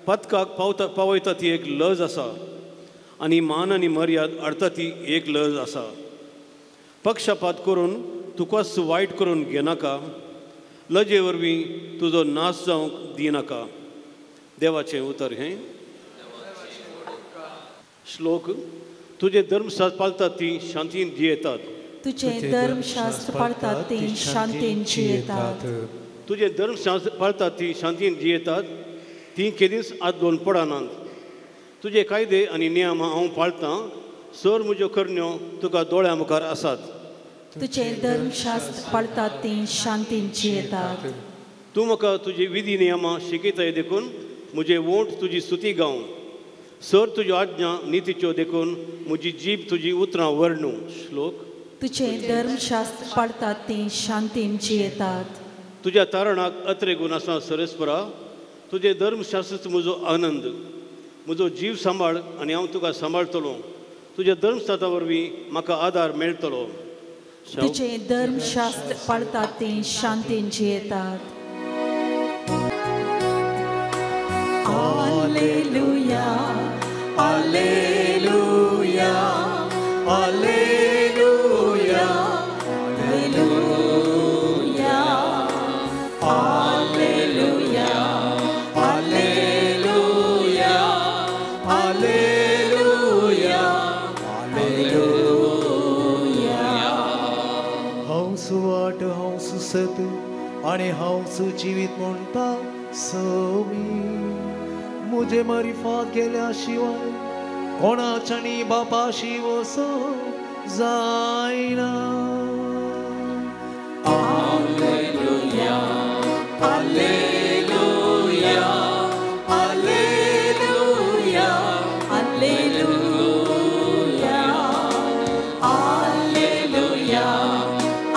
पदकाक पावयता ती एक लज आसा आनी मान आनी मर्याद हाडटा ती एक लज आसा. पक्षपात करून तुकाच वायट करून घेनाका, लजे वरवीं तुजो नाश जावंक दिनाका. देवाचें उतर हें. श्लोक. तुजें धर्मशास्त्र पाळतात ती शांतीन जियेतात, तुजें धर्मशास्त्र पाळतात ती शांतीन जियेतात, तुजें धर्मशास्त्र पाळतात ती शांतीन जियेतात, ती केदींच आदलोन पडनात. तुजे कायदे आनी नियम हांव पाळतां, सर म्हज्यो करण्यो तुका दोळ्यां मुखार आसात. तुजें धर्मशास्त्र पाळतात ती शांतीन जियेतात. तूं म्हाका तुजी विधी नियमां शिकयताय देखून म्हजे वोंठ तुजी स्तुती गावं. सर तुज्यो आज्ञा नितीच्यो देखून म्हजी जीब तुजी उतरां वर्णू. श्लोक. तुजें धर्मशास्त्र पाळतात ती शांतीन जियेतात. तुज्या तारणाक अत्रेगून आसा सरस्परा, तुजें धर्मशास्त्र म्हजो आनंद. म्हजो जीव सांबाळ आनी हांव तुका सांबाळटलो, तुज्या धर्मशास्त्रा वरवीं म्हाका आदार मेळटलो. तुजें धर्मशास्त्र पाळतात ती शांतीन जियेतात. Alleluia, alleluia, alleluia, alleluia, alleluia, alleluia, alleluia, alleluia. हांव सुवाट, हांव सुसत आनी हांव सुजिवीत म्हणटा समी. मुझे मारिफात गेल्या शिवाय कोणाच्यानी बापाशी वसो जायना. Alleluia, alleluia, alleluia, alleluia, alleluia,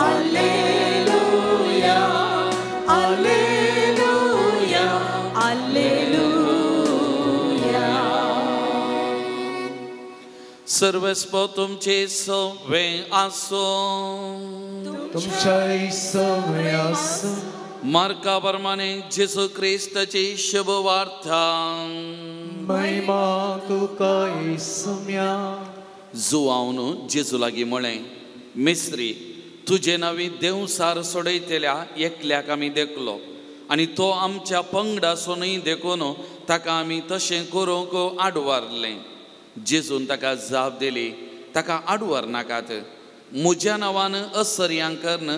alleluia, alleluia, alleluia. सर्वस्व तुमचे सवे आसो, तुमच्याय सवे आसो. मार्का प्रमाणे जेजू क्रिस्ताची शुभ वार्ता. महिमा तुका येसुम्या. जुवावन जेजू लागीं म्हळें, मिस्त्री, तुजे नांवी देवसार सोडयतल्या एकल्याक आमी देखलो आनी तो आमच्या पंगडासोनूय देखून ताका आमी तशें करूंक आडवारलें. जेजून ताका जाप दिली, ताका आडवार नाकात. म्हज्या नांवान असर्यां करून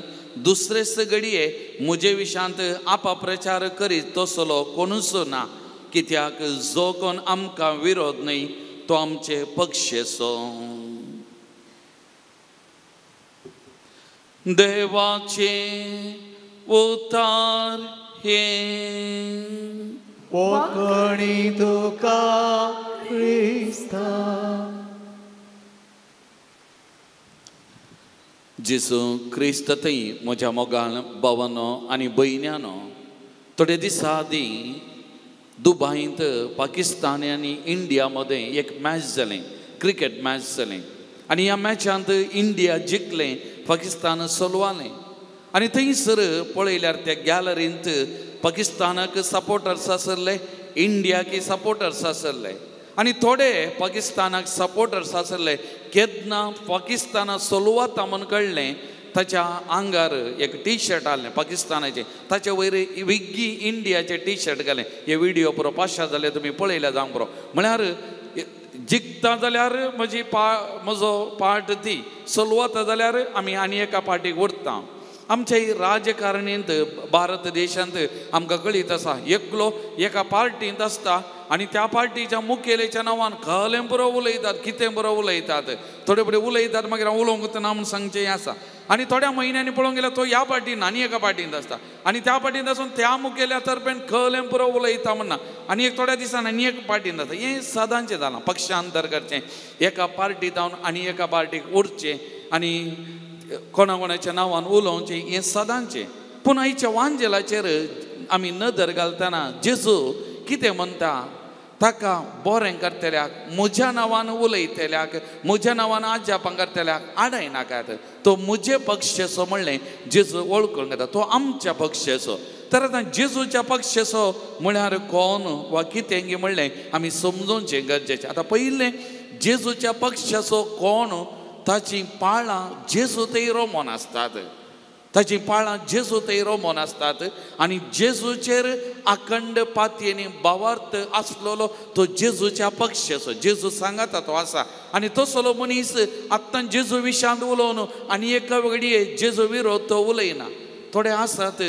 दुसरेच घडये म्हजे विशांत आपाप्रचार करीत तसलो कोणूच ना, कित्याक जो कोण आमकां विरोध न्हय तो आमचे पक्षेचो. देवाचें उतार हें कोंकणी तुका क्रिस्ता. जेजू क्रिस्त थंय म्हज्या मोगान भावानो आनी भयण्यानो, थोडे दिसा आदीं दुबायंत पाकिस्तान आनी इंडिया मदें एक मॅच जालें, क्रिकेट मॅच जालें आनी ह्या मॅचांत इंडिया जिखलें, पाकिस्तान सोलवालें. आनी थंयसर पळयल्यार त्या गॅलरींत पाकिस्तानाक सपोर्टर्स आसले, इंडियाक सपोर्टर्स आसले आनी थोडे पाकिस्तानाक सपोर्टर्स आसले. केन्ना पाकिस्ताना सोलवाता म्हूण कळ्ळें, ताच्या आंगार एक टी शर्ट आसलें पाकिस्तानाचें, ताचे वयर विग्गी इंडियाचें टी शर्ट घालें. हे विडियो पुरो पाशार जाले, तुमी पळयल्या जावंक पुरो. म्हळ्यार जिखता जाल्यार म्हजी म्हजो पार्ट ती, सोलवाता जाल्यार आमी आनी एका पार्टीक उरता. आमच्या राजकारणींत भारत देशांत आमकां कळीत आसा, एकलो एका पार्टींत आसता आनी त्या पार्टीच्या मुखेलेच्या नांवान कहलें पुरो उलयतात, कितें पुरो उलयतात, थोडे फुडें उलयतात, मागीर हांव उलोवंक ना म्हूण सांगचें आसा. आनी थोड्या म्हयन्यांनी पळोवंक गेल्यार तो ह्या पार्टीन आनी एका पार्टींत आसता आनी त्या पार्टींत आसून त्या मुखेल्या तर्फेन कहलें पुरो उलयता म्हणना आनी एक थोड्या दिसान आनी एक पार्टींत आसता. हें सदांचें जालां, पक्षांतर करचें, एका पार्टींत जावन आनी एका पार्टीक उरचें आनी कोणा कोणाच्या नांवान उलोवचें, हें सदांचें. पूण आयच्या वांजेलाचेर आमी नदर घालतना जेजू कितें म्हणटा, ताका बरें करतल्याक, म्हज्या नांवान उलयतल्याक, म्हज्या नांवान आज्यापां करतल्याक आडाय नाकात. तो म्हजे पक्षेचो म्हणलें जेजू वळखून घेता, तो आमच्या पक्षेचो. तर आतां जेजूच्या पक्षेचो म्हळ्यार कोण वा कितें म्हणलें आमी समजोवचें गरजेचें. आतां पयलें जेजूच्या पक्षाचो कोण, ताचीं पाळां जेजू थंय रोमोन आसतात, ताचीं पाळां जेजू थंय रोमोन आसतात आनी जेजूचेर अखंड पातयेनी भावार्थ आसलेलो तो जेजूच्या पक्षाचो, जेजू सांगाता तो आसा. आनी तसलो मनीस आत्तां जेजू विशांत उलोवन आनी एका घडये जेजू विरोध तो उलयना. थोडे आसात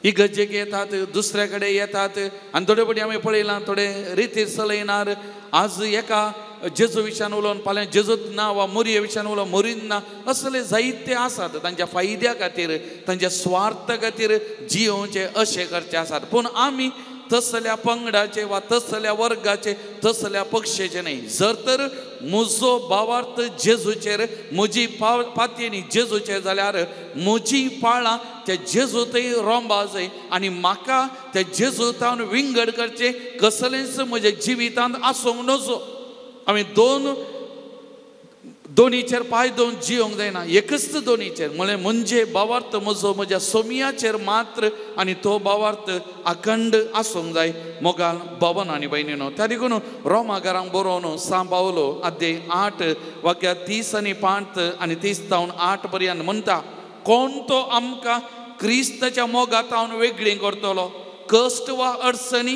इगर्जेक येतात, दुसऱ्या कडेन येतात आनी थोडे फावटी आमी पळयलां थोडे रितीर चलयनार. आज एका जेजू विशयान उलोवन फाल्यां जेजूत ना वा मोरये विशयान उलोवन मोरीन ना, असले जायते आसात. तांच्या फायद्या खातीर, तांच्या स्वार्थ खातीर जियोवचे अशें करचे आसात. पूण आमी तसल्या पंगडाचे वा तसल्या वर्गाचे, तसल्या पक्षाचे न्हय. जर तर म्हजो भावार्थ जेजूचेर, म्हजी पातयेनी जेजूचेर जाल्यार म्हजी पाळां त्या जेजू थंय रोंबा जाय आनी म्हाका त्या जेजू तावन विंगड करचें कसलेंच म्हज्या जिवितांत आसूंक नजो. आमी दोन दोनीचेर पांय दोन जियोंक जायना, एकच दोनीचेर म्हळें म्हणजे भावार्थ म्हजो म्हज्या सोमियाचेर मात्र आनी तो भावार्थ अखंड आसूंक जाय मोगाल भवन आनी भयणीनो. त्या देखून रोमागारांक बरोवन सां पावलो अध्याय 8 वाक्या 30 आनी 5 आनी 30 तावन 8 पर्यंत म्हणटा, कोण तो आमकां क्रिस्ताच्या मोगा तावन वेगळी करतलो? कश्ट वा अडचणी,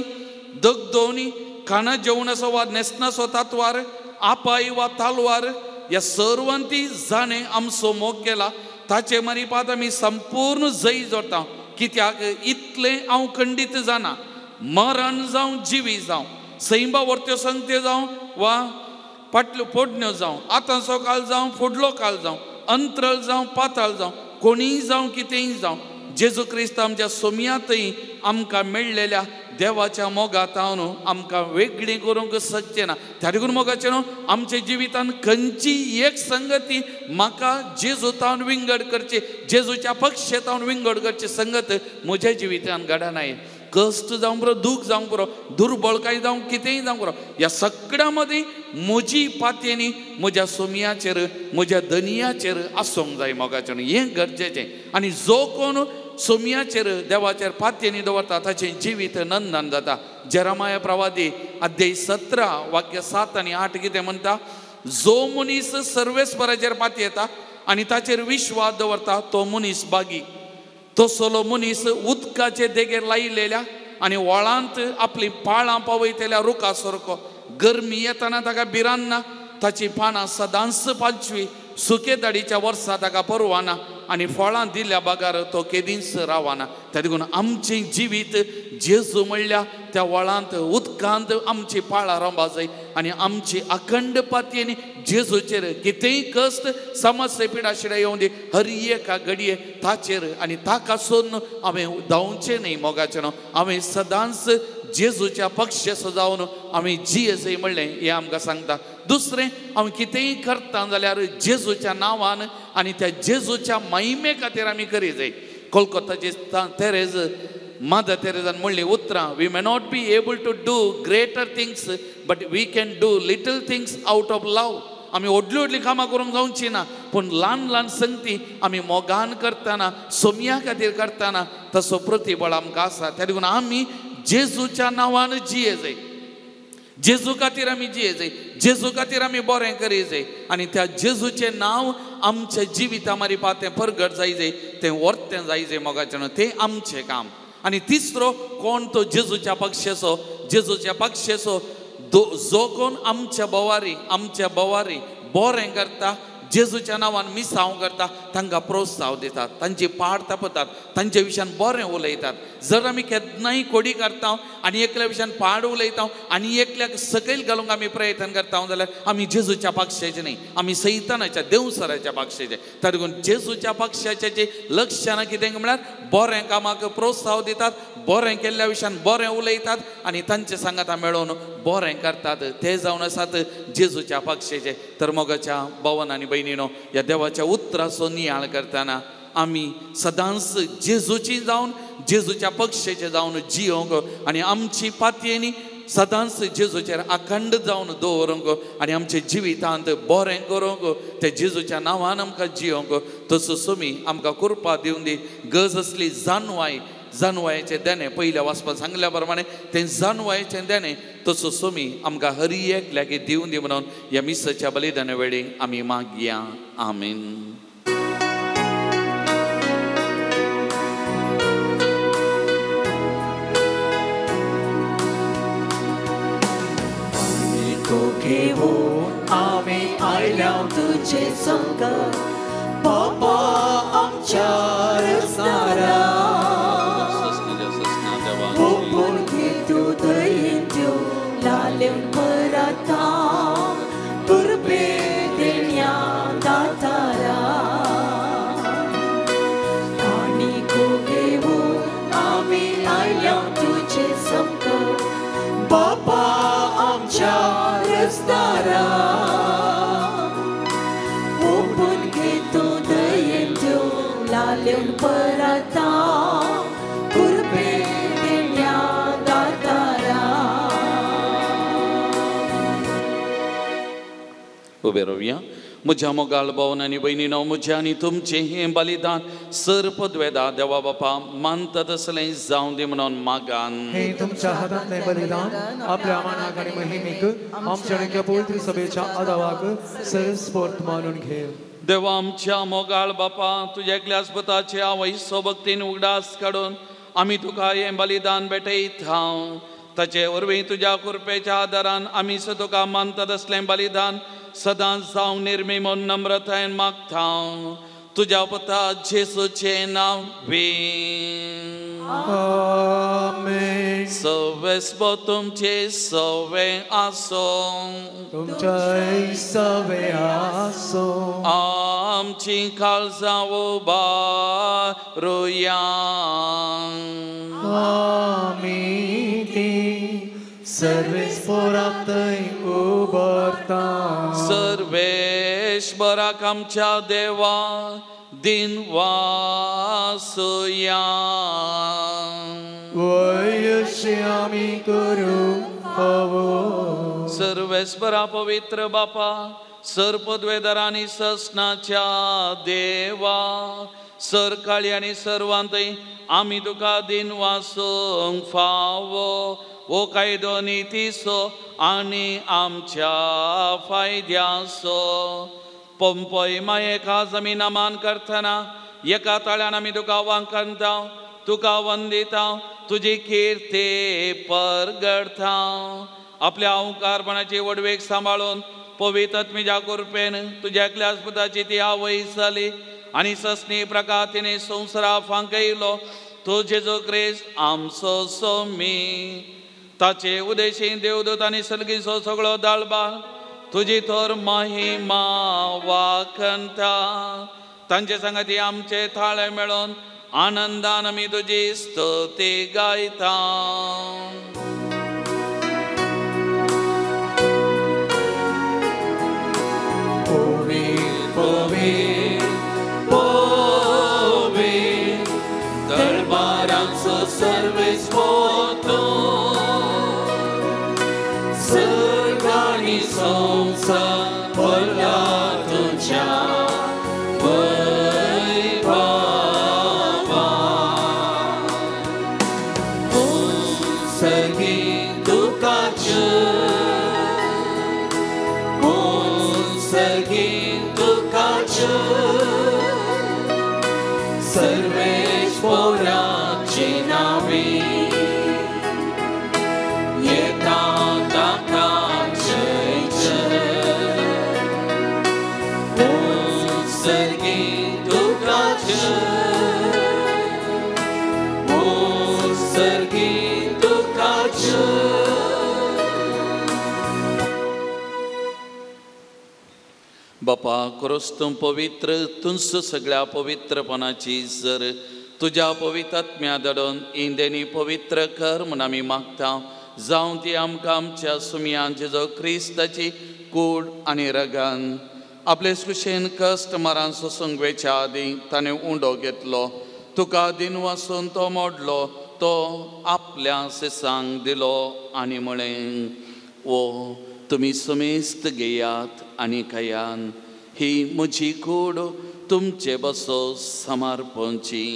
दगदोवणी, खाणा जेवणाचो वा न्हेसणाचो तातवार, आपाय वा तालवार, ह्या सर्वांती जाणें आमचो मोग केला ताचे मारिपात आमी संपूर्ण जय जोडटा. कित्याक इतलें हांव खंडीत जाणा, मरण जावं जिवी जावं, सैंबा वर्त्यो संगत्यो जावं वा फाटल्यो पोडण्यो जावं, आतांचो काल जावं फुडलो काल जावं, अंतरळ जावं पाताळ जावं, कोणीय जावं कितेंय जावं, जेजू क्रिस्त आमच्या सोम्यांतय आमकां मेळ्ळेल्या देवाच्या मोगांत आमकां वेगळी करूंक शकचें ना. त्या देखून मोगाचें न्हू आमच्या जिवितान खंयची एक संगती म्हाका जेजू तावन विंगड करची, जेजूच्या पक्षे तावन विंगड करची संगत म्हज्या जिवितान घडनाय. कश्ट जावंक पुरो, दूख जावंक पुरो, दुर्बळकाय जावं, कितेंय जावंक पुरो, ह्या सगळ्यां मदीं म्हजी पातयेनी म्हज्या सोमयाचेर म्हज्या धनियाचेर आसूंक जाय मोगाचें न्हू, हें गरजेचें. आनी जो कोण सोमयाचेर देवाचेर पातयेनी दवरता ताचें जिवीत नंदन जाता. जेरामाया प्रवादी अध्याय 17 वाक्य 7 आनी 8 कितें म्हणटा, जो मनीस सर्वेस्पराचेर पातयेता आनी ताचेर विश्वास दवरता तो मनीस बागी. तसलो मनीस उदकाचे देगेर लायलेल्या आनी व्हाळांत आपली पाळां पावयतल्या रुखा सारको. गरमी येतना ताका भिरांत ना, ताची पानां सदांच पांचवी, सुके दाडीच्या वर्सा ताका परवाना आनी फळां दिल्या बगर तो केदींच रावना. त्या देखून आमचें जिवीत जेजू म्हणल्या त्या व्हाळांत उदकांत आमची पाळां रोंबा जाय आनी आमची अखंड पातयेनी जेजूचेर कितेंय कश्ट समस्या पिडाशिडा येवं दी, हर एका घडये ताचेर आनी ताका सोदून हांवें धांवचें न्हय मोगाचें न्हू. हांवें सदांच जेजूच्या पक्षेचो जावन आमी जिये म्हणलें हें आमकां सांगता. दुसरें, हांव कितेंय करता जाल्यार जेजूच्या नांवान आनी त्या जेजूच्या महिमे खातीर आमी करी जाय. कोलकोताची तेरेज, मादर तेरेजान म्हणली उतरां, we may not be able to do greater things but we can do little things out of love. आमी व्हडलीं व्हडलीं कामां करूंक जावची ना, पूण ल्हान ल्हान संगती आमी मोगान करतना, सोमया खातीर करतना तसो प्रतिबळ आमकां आसा. त्या देखून आमी जेजूच्या नांवान जिये जाय, जेजू खातीर आमी जिये जाय, जेजू खातीर आमी बरें करी जाय आनी त्या जेजूचें नांव आमच्या जिविता मारिपा तें परगट जाय जाय, तें वर्तें जाय जाय मोगाचें न्हू, तें आमचें काम. आनी तिसरो, कोण तो जेजूच्या पक्षेचो, जेजूच्या पक्षेचो जो कोण आमच्या भोवारी बरें करता, जेजूच्या नांवान मिसांव करता, तांकां प्रोत्साहन दितात, तांची पाड तापतात, तांचे विशयान बरें उलयतात. जर आमी केन्नाय कोडी करता आनी एकल्या विशयान पाड उलयता आनी एकल्याक सकयल घालूंक आमी प्रयत्न करता जाल्यार आमी जेजूच्या पक्षाचे न्हय, आमी सैतानाच्या देवसराच्या पक्षाचे. त्या देखून जेजूच्या पक्षाचे लक्षणां कितें म्हळ्यार बरें कामाक प्रोत्साहन दितात, बरें केल्ल्या विशयान बरें उलयतात आनी तांचे सांगाता मेळोवन बरें करतात, ते जावन आसात जेजूच्या पक्षाचे. तर मोगाच्या भवन आनी भयणीनो, ह्या देवाच्या उतराचो नियाळ करतना आमी सदांच जेजूची जावन जेजूच्या पक्षाचे जावन जियोंक आनी आमची पातयेनी सदांच जेजूचेर अखंड जावन दवरूंक आनी आमच्या जिवितांत बरें करूंक, ते जेजूच्या नांवान आमकां जियोंक तसो सोमी आमकां कृपा दिवन दी. गरज आसली जानवाय, जानवायचें देणें पयल्या वाचपान सांगल्या प्रमाणे तें जानवायचें देणें तसो सोमी आमकां हर एकल्याक दिवन दी म्हणून ह्या मिसाच्या बलिदाना वेळी आमी मागया. आमेन. आमी आयल्या तुजे संग बाबा आमच्या रसनारा, ओपून घेतू दयेन त्यो लालेवन पराता कुरबे देण्या दातारा. आनी घेवन आमी आयल्या तुजे संग बाबा आमच्या रसदारा, ओपून घेतो दयेन त्यो लालेवन पराता कुरबे देण्या दातारा. उबे रावया. म्हज्या मोगाळ भोवन आनी भयणीनो म्हजें आनी तुमचें हें बलिदान सर पदवेदा देवा बापा मानता तसलें जावं दी म्हणून मागान. हे तुमच्या हातांतलें बलिदान आपल्या मानाक आनी महिमेक आमच्या आनी पवित्र सभेच्या आदावाक सरस्पोर्त मानून घे. देवा आमच्या मोगाळ बापा तुज्या एकल्या पुताचे आवयसो भक्तीन उगडास काडून आमी तुका हें बलिदान भेटयता. ताचे वरवीं तुज्या कृपेच्या आदारान आमी स तुका मानता तसलें बलिदान सदांच जावं निर्मी म्हूण नम्रतायेन मागता. तुज्या पुता जेसूचें नांव वी. आमेन. सवेस्पो तुमचे सवे आसो. तुमचे सवे आसो. आमची काळजां उबारुया. आमी ती सर्वेस्पोराक उबारता. सर्वेश्वराक आमच्या देवा दिन वासुया. वयशी आमी करूं फावो. सर्वेस्परा पवित्र बापा सर पदवेदार आनी ससनाच्या देवा सर काळी आनी सर्वांतय आमी तुका दिन वासूंक फावो वो कायदो नितीचो आनी आमच्या फायद्याचो. पंपय मायेका जमिना मान करतना एका ताळ्यान आमी तुका वांकणता तुका वंदिता तुजी किर्ती परगडता. आपल्या ओंकारपणाची वडवेक सांबाळून पवित्र आत्म्याच्या कृपेन तुज्या एकल्या पुताची ती आवय जाली आनी ससनी प्रकार तिणे संवसारा फांकयलो तो जेजू क्रिस्त आमचो सोमी. ताचे उदेशी देवदूत आनी सलगीचो सगळो दाळबा तुजी थोर महिमा वाखणता. तांचे सांगाती आमचे थाळे मेळोन आनंदान आमी तुजी स्तुती गायता. पवित्र पवित्र दरबाराचो सर्वेस्पोतो सर्ग आनी संवसार भरला तुज्या वैभवान. उत्सर्गी तुका जय, उत्सर्गी तुका जय, सर्वेश्वराचे नांवे येता ताका जय जय. उत्सर्गी तुका जय, उत्सर्गी तुका जय. बापा क्रोस्तूं पवित्र तुंस सगळ्या पवित्रपणाची जर तुज्या पवित्र आत्म्या धाडून इंदेनी पवित्र कर म्हूण आमी मागता. जावं ती आमकां आमच्या सुमयान जेजो क्रिस्ताची कूड आनी रगान आपले कुशेन कश्ट मरान सोसूंक वेच्या आदीं ताणें उंडो घेतलो तुका दिन वासून तो मोडलो तो आपल्या सिसांक दिलो आनी म्हळें ओ तुमी समेस्त घेयात आनी खायान ही म्हजी कूड तुमचे बसो समर्पणची.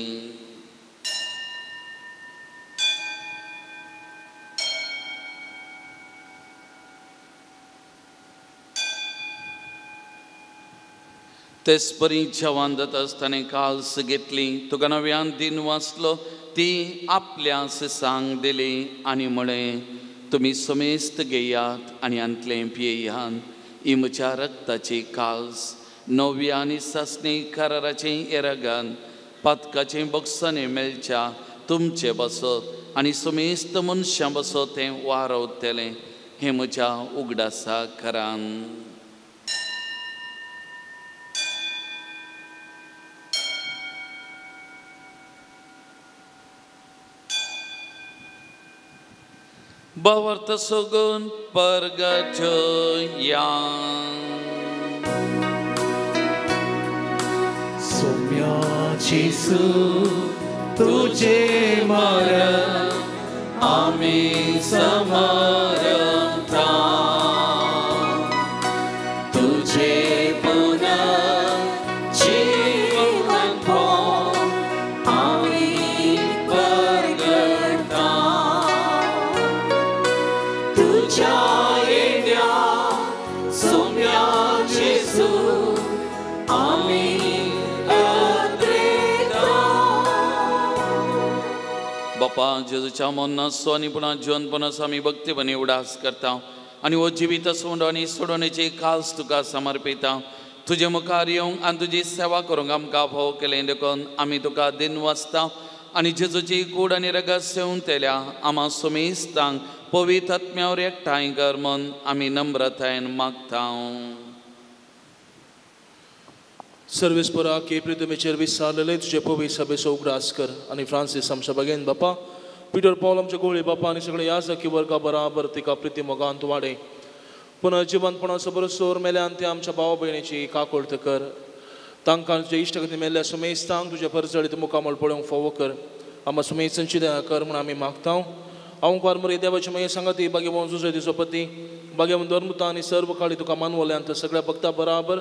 तेच परी जेवण जाता आसतना काल्स घेतली तुका नव्यान दिन वाचलो ती आपल्या सिसांक दिली आनी म्हळें तुमी समेस्त घेयात आनी हांतलें पियेयात ही म्हज्या रक्ताची काल्स नव्या आनी सासणी कराराचें येरगान पातकाचें बक्षांनी मेळच्या तुमचे बसत आनी समेस्त मनशां बसत तें वारवतलें हें म्हज्या उगडासा करान. भावार्थ सगून परगटया. सोम्या जेसू तुझे मरण आमी समरता तुझे पुनरुत्थान बापा जेजूच्या मरणाचो आनी पुन्हा जिवनपणाचो आमी भक्तीपणी उडास करता आनी हो जिवीत सोंडो आनी सोडोवणेची खास तुका समर्पिता. तुजे मुखार येवंक आनी तुजी सेवा करूंक आमकां फावो केलें देखून आमी तुका दिन वाचता आनी जेजूची कूड आनी रगत सेवन तेल्या आमा सुमेस्तांक पवित्र आत्म्यावर एकठांय कर म्हूण आमी नम्रतायेन मागता. सर्वेस्परा के प्रितमेचेर विसारलेले तुजे पवित्र सभेचो उगडास कर आनी फ्रांसीस आमच्या बागेन बापा पिटर पावल आमच्या गोळे बापा आनी सगळे याजकी वर्गा बराबर तिका प्रिती मोगांत वाडे. पुनः जिवनपणाचो बरोसोर मेल्यान ते आमच्या भाव भयणीची काकोळत कर. तांकां तुजे इश्टगती मेल्ल्या सुमेस्तांक तुजे परजळीत मुखामळ पळोवंक फावो कर. आमकां सुमेस्तांची दया कर म्हूण आमी मागता. हांव मरे देवाची मागीर सांगाती बागेवन जुजय दिसो पती बागेवन धर्मता आनी सर्व काळी तुका मानवल्यांत सगळ्या भक्ता बराबर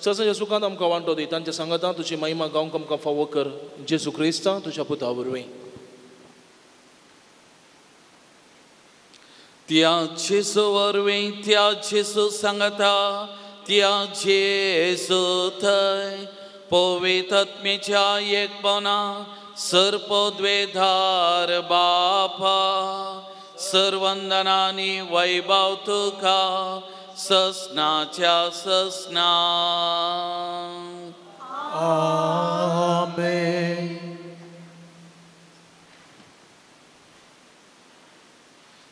ससाच्या सुखांत आमकां वांटो दी. तांच्या सांगाता तुजी महिमा गावंक आमकां फावो कर. जेजू क्रिस्ता तुज्या पुता वरवीं. त्या जेजू वरवीं त्या जेजू सांगता त्या जेजू थंय पवित्र आत्म्याच्या एकपणा सर्पद्वेधार बापा सर्वंदनानी वैभव तुका ससनाच्या ससना. आमेन.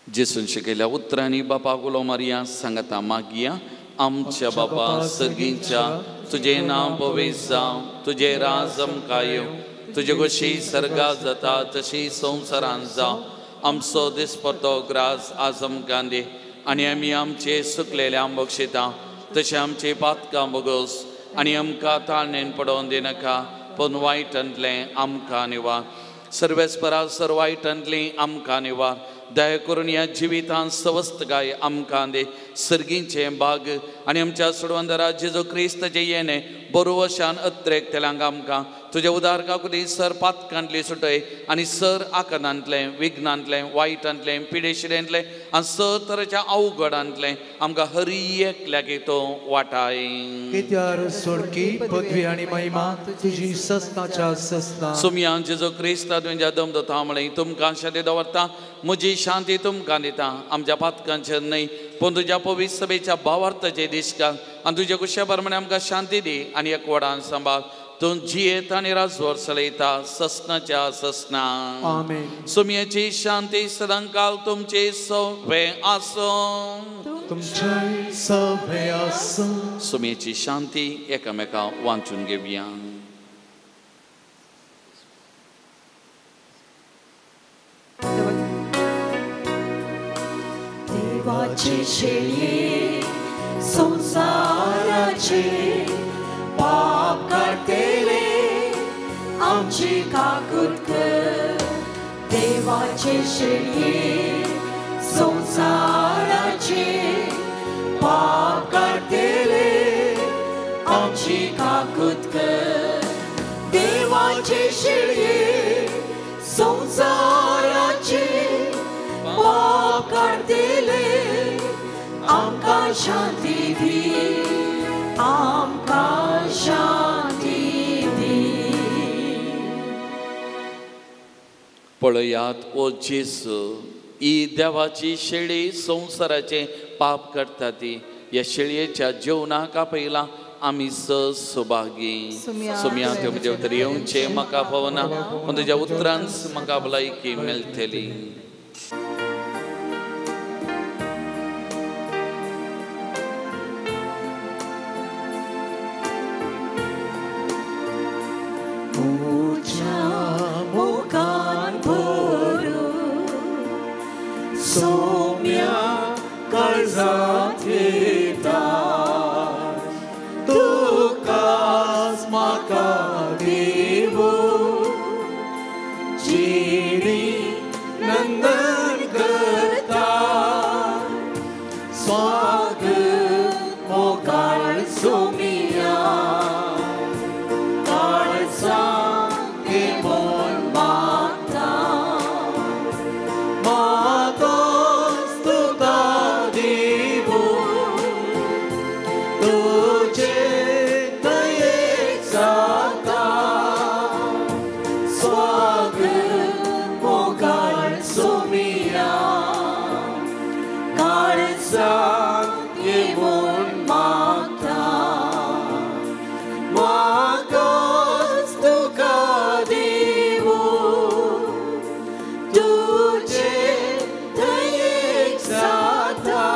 जेसून शिकयल्या उतरांनी बापा गुलो मारिया सांगता मागिया. आमच्या बापा सर्गीच्या तुजें नांव पवित्र जावं, तुजें राज आमकां येवं, तुजे कशी सर्गा जाता तशी संवसारांत जावं. आमचो दिसपट्टो ग्रास आज आमकां दी आनी आमी आमचे सुकलेले बक्षिता तशें आमचे पातकां बोगोस आनी आमकां ताळणेन पडोवन दिनाका पूण वायटांतलें आमकां निवार. सर्वेस्परा सर वायटांतलीं आमकां निवार. दया करून ह्या जिवितांत सवस्तकाय आमकां दी. सर्गीचें भाग आनी आमच्या सोडवंदरा जेजू क्रिस्ताचें येणें बरोवशान अत्रेक तेलांक आमकां तुज्या उदार काकुदी सर पातकांतली सुटय आनी सर आकदांतलें विघ्नांतलें वायटांतलें पिडेशिरेंतलें आनी सर तरेच्या अवघडांतलें आमकां हरी एकल्याक तो वाटाय. कित्यार सोडकी पदवी आनी महिमा तुजी ससनाच्या ससना. सुमया जेजू क्रिस्ता तुज्या दम दता म्हळें तुमकां शांती दवरता म्हजी शांती तुमकां दिता. आमच्या पातकांचेर न्हय पूण तुज्या पवित्र सभेच्या भावार्थाचे दिश्काल आनी तुज्या कुशा प्रमाणे आमकां शांती दी आनी एकवटान सांबाळ. तूं जियेत आनी राजवर चलयता ससनाच्या ससना. आमेन. सुमयाची शांती सदांकाल तुमचे सवे आसूं. तुमचे सवे आसूं. सुमयाची शांती एकामेका वांचून घेवया. देवाचे शेळये संवसाराचे पाप काडटले आमची काकूत कर. देवाचे शेळये संवसाराचे पाप काडटले आमची काकूत कर. देवाचे शेळये संवसाराचे पाप काडटले आमकां शांती दी, आमकां शांती दी. पळयात ओ जेजू ही देवाची शेळी संवसाराचें पाप करता ती. ह्या शेळयेच्या जेवणाक आपयला आमी सभागी. सुमया देव तरी येवचें म्हाका फावना पूण तुज्या उतरांच म्हाका भलायकी मेळटली. सोम्या काळजांत येता तुकाच म्हाका देवो जिणी नंद काळजांत ये म्हूण मागता म्हाकाच तुका दिवूं तुजे दयेक जाता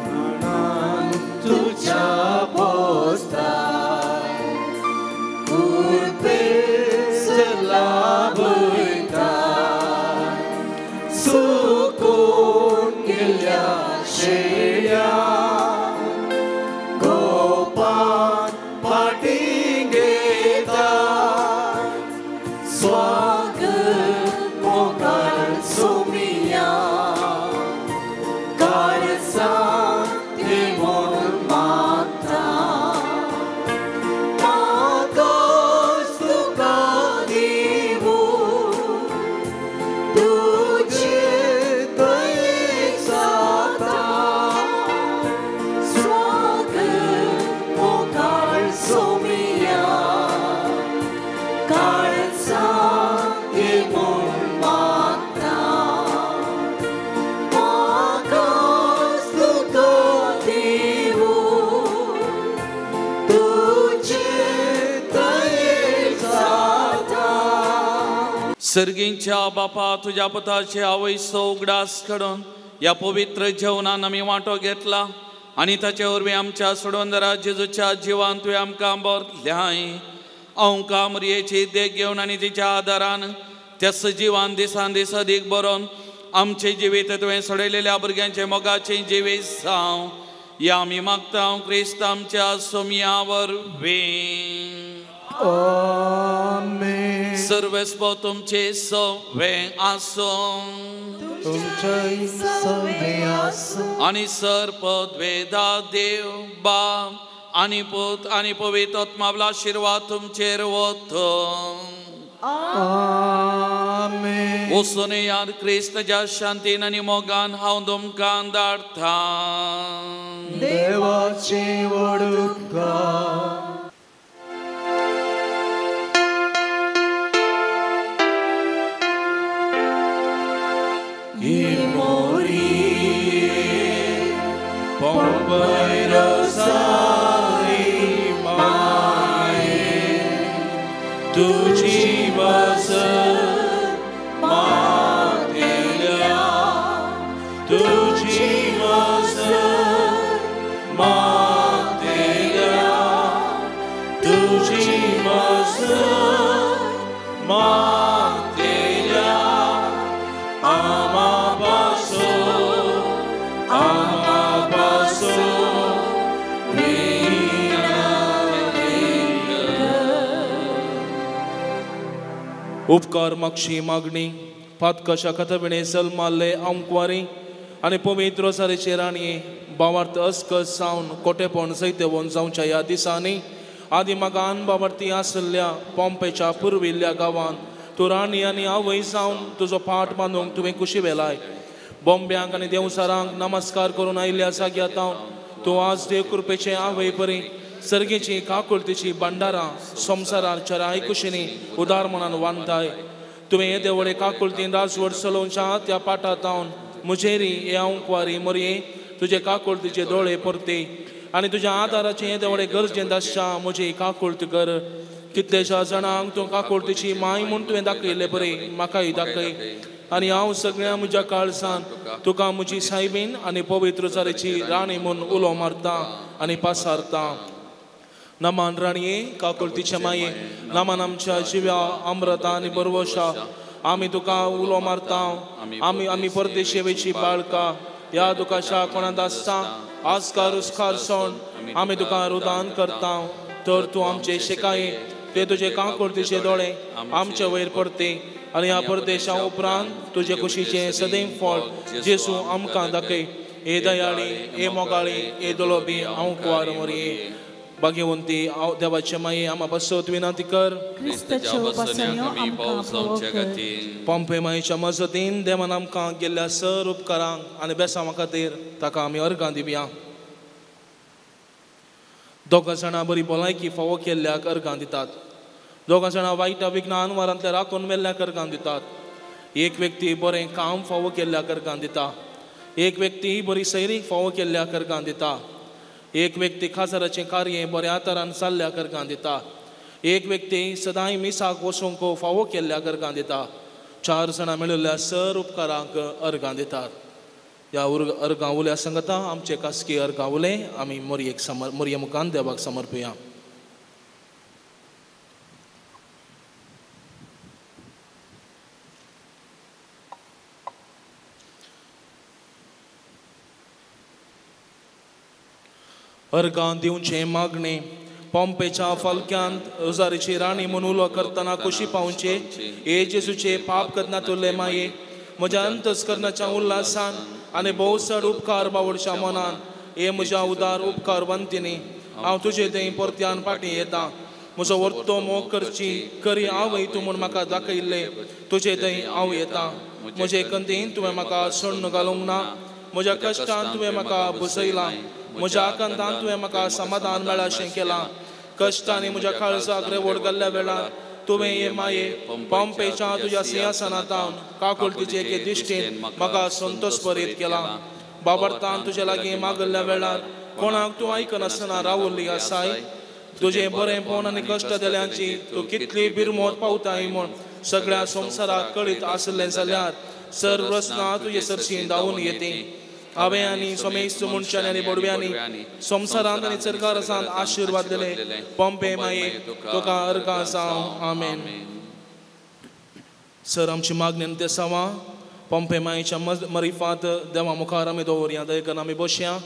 म्हणान तुज्या पोस्ताय कुरपेसर लाभयता सुकून गेल्या शेळ्या गोपान फाटीं घेता स्वागत मोगाळ सोमिया काळजांत ये म्हूण मागता म्हाकाच तुका दिवूं तुजे दयेक जाता स्वागत मोगाळ सोमिया काळजांत ये म्हूण मागता म्हाकाच तुका दिवूं तुजे दयेक जाता. सर्गींच्या बापा तुज्या पुताचे आवयचो उगडास काडून ह्या पवित्र जेवणान आमी वांटो घेतला आनी ताचे वरवीं आमच्या सोडवंदरा जेजूच्या जिवान तुवें आमकां बरल्याय. आमकां मरयेची देख घेवन आनी तिच्या आदारान त्या सजिवान दिसान दीस अदीक बरोवन आमचें जिवीत तुवें सोडयलेल्या भुरग्यांचे मोगाचें जिवीत जावं ह्या आमी मागता क्रिस्त आमच्या सोमया वरवीं. आमेन. सर्वेस्पो तुमचे सवे आसूं तुमचेय सवे आसूं. आनी सर्पद्वेदा देव बाप आनी पूत आनी पवित्र आत्मावला आशिर्वाद तुमचेर वतो. आमेन. वचून यार क्रिस्तच्या शांतीन आनी मोगान हांव तुमकां धाडटा. देवाची वडुका. Pompei Rosari माये तुजी वसत मातेल्या तुजी वसत मातेल्या तुजी वसत मातेल्या आमा पासो आमा पासो उपकार मागशी मागणी पातकशा कथविणे सलमाल्ले आंकवारी आनी पवित्र रोजारीचे राणये बावार्थ अस्कस सावन कोटेपण सैतेवन जावच्या ह्या दिसांनी आदी मागान बावार्थी आसल्या पोंपेच्या पुर्विल्ल्या गांवांत तूं राणी आनी आवय जावन तुजो पाट बांदूंक तुवें कुशी वेलाय. बॉम्ब्यांक आनी देवसारांक नमस्कार करून आयिल्ल्या जाग्या तावन तूं आज देव कृपेचे आवय परी सर्गेची काकुळतीची भांडारां संवसारार चराय कुशीनी उदार मनान वांदताय. तुवें येदे व्हडे काकुळतीन राजवट चलोवच्या त्या पाटा तावन म्हजेरी हे आंकवारी मरये तुजे काकुळतीचे दोळे परते आनी तुज्या आदाराचे येदे व्हडे गरजेंत आसच्या म्हजी काकुळत कर. कितल्याश्या जाणांक तूं काकुळतीची माय म्हूण तुवें दाखयल्ले परी म्हाकाय दाखय आनी हांव सगळ्या म्हज्या काळजान तुका म्हजी सायबीन आनी पवित्र रोजारीची राणी म्हूण उलो मारता आनी पासारता. नमान राणये काकुळतीचे माये नमान आमच्या जिव्या अमृता आनी बरवशा आमी तुका उलो मारता. आमी आमी परदेशेवेची बाळका ह्या दुकाशा कोणांत आसता आजकार उस्कार सोण आमी तुका रुदान करता. तर तूं आमचे शेकाये ते तुजे काकुळतीचे दोळे आमचे वयर पडते आनी ह्या परदेशा उपरांत तुजे कुशीचें सदैव फळ जेसू आमकां दाखय. हे दयाळी हे मोगाळी हे दोलोबी आंकवार मोरये भाग्यवंती देवाचे माये आमा पासत विनंती कर. पोंपे मायेच्या मजतीन देवान आमकां गेल्ल्या सर उपकारांक आनी बेसांवा खातीर ताका आमी अर्गां दिवया. दोगां जाणां बरी भलायकी फावो केल्ल्याक अर्गां दितात. दोगां जाणां वायट विघ्नान वारांतल्या राखून मेल्ल्याक अर्गां दितात. एक व्यक्ती बरें काम फावो केल्ल्याक अर्गां दिता. एक व्यक्ती बरी सैरीक फावो केल्ल्या कर्गां दिता. एक व्यक्ती खाजराचें कार्य बऱ्या तरान जाल्ल्या कर्गां दिता. एक व्यक्ती सदांय मिसाक वचूंक फावो केल्ल्या कर्गां दिता. 4 जाणां मेळिल्ल्या सर उपकारांक अर्गां दितात. ह्या अर्गां उल्या सांगता आमचे खासगी अर्गां उले आमी मोरयेक मोरये मुखान देवाक समर्पया. अर्गां दिवचें मागणें पोम्पेच्या फालक्यांत रोजारीची राणी म्हूण उलो करतना खोशी पावचे. हे जेजूचे पाप करनातुल्ले माये, म्हज्या अंतस्करणाच्या उल्हासान आनी भोव चड उपकार बावडच्या मनान, हे म्हज्या उदार उपकार वंतिनी, हांव तुजे थंय परत्यान फाटीं येता. म्हजो वर्तो मोग करची करी आवय तूं म्हूण म्हाका दाखयल्लें तुजे थंय हांव येता. म्हजे कंतीन तुवें म्हाका सोण्ण घालूंक ना, म्हज्या कश्टान तुवें म्हाका बसयलां, म्हज्या आकांतान तुवें म्हाका समाधान मेळाशें केलां. कश्टांनी म्हज्या काळजाक रेवड घाल्ल्या वेळार तुवें हे माये पोम्पेच्या तुज्या सिंहासनांत काकुळटीचे एके दिश्टीन म्हाका संतोष भरीत केला. बाबर्तान तुजे लागीं मागल्ल्या वेळार कोणाक तूं आयकनासतना रावल्ली आसाय. तुजें बरेंपण आनी कश्ट दिल्यांची तूं कितली बिरमोत पावताय म्हूण सगळ्या संवसाराक कळीत आसलें जाल्यार सर प्रस्नां तुजे सरशीं धांवून येती. हांवें आनी समेस्त मनशांनी आनी बोडव्यांनी संवसारांत आनी सरकारांत आशिर्वाद दिले. पोम्पे माये तुका अर्गां जावं. आमेन. सर आमची मागणी आनी तेसांवां पोम्पे मायेच्या मरिफांत देवा मुखार आमी दवरया. दयकन आमी बसया.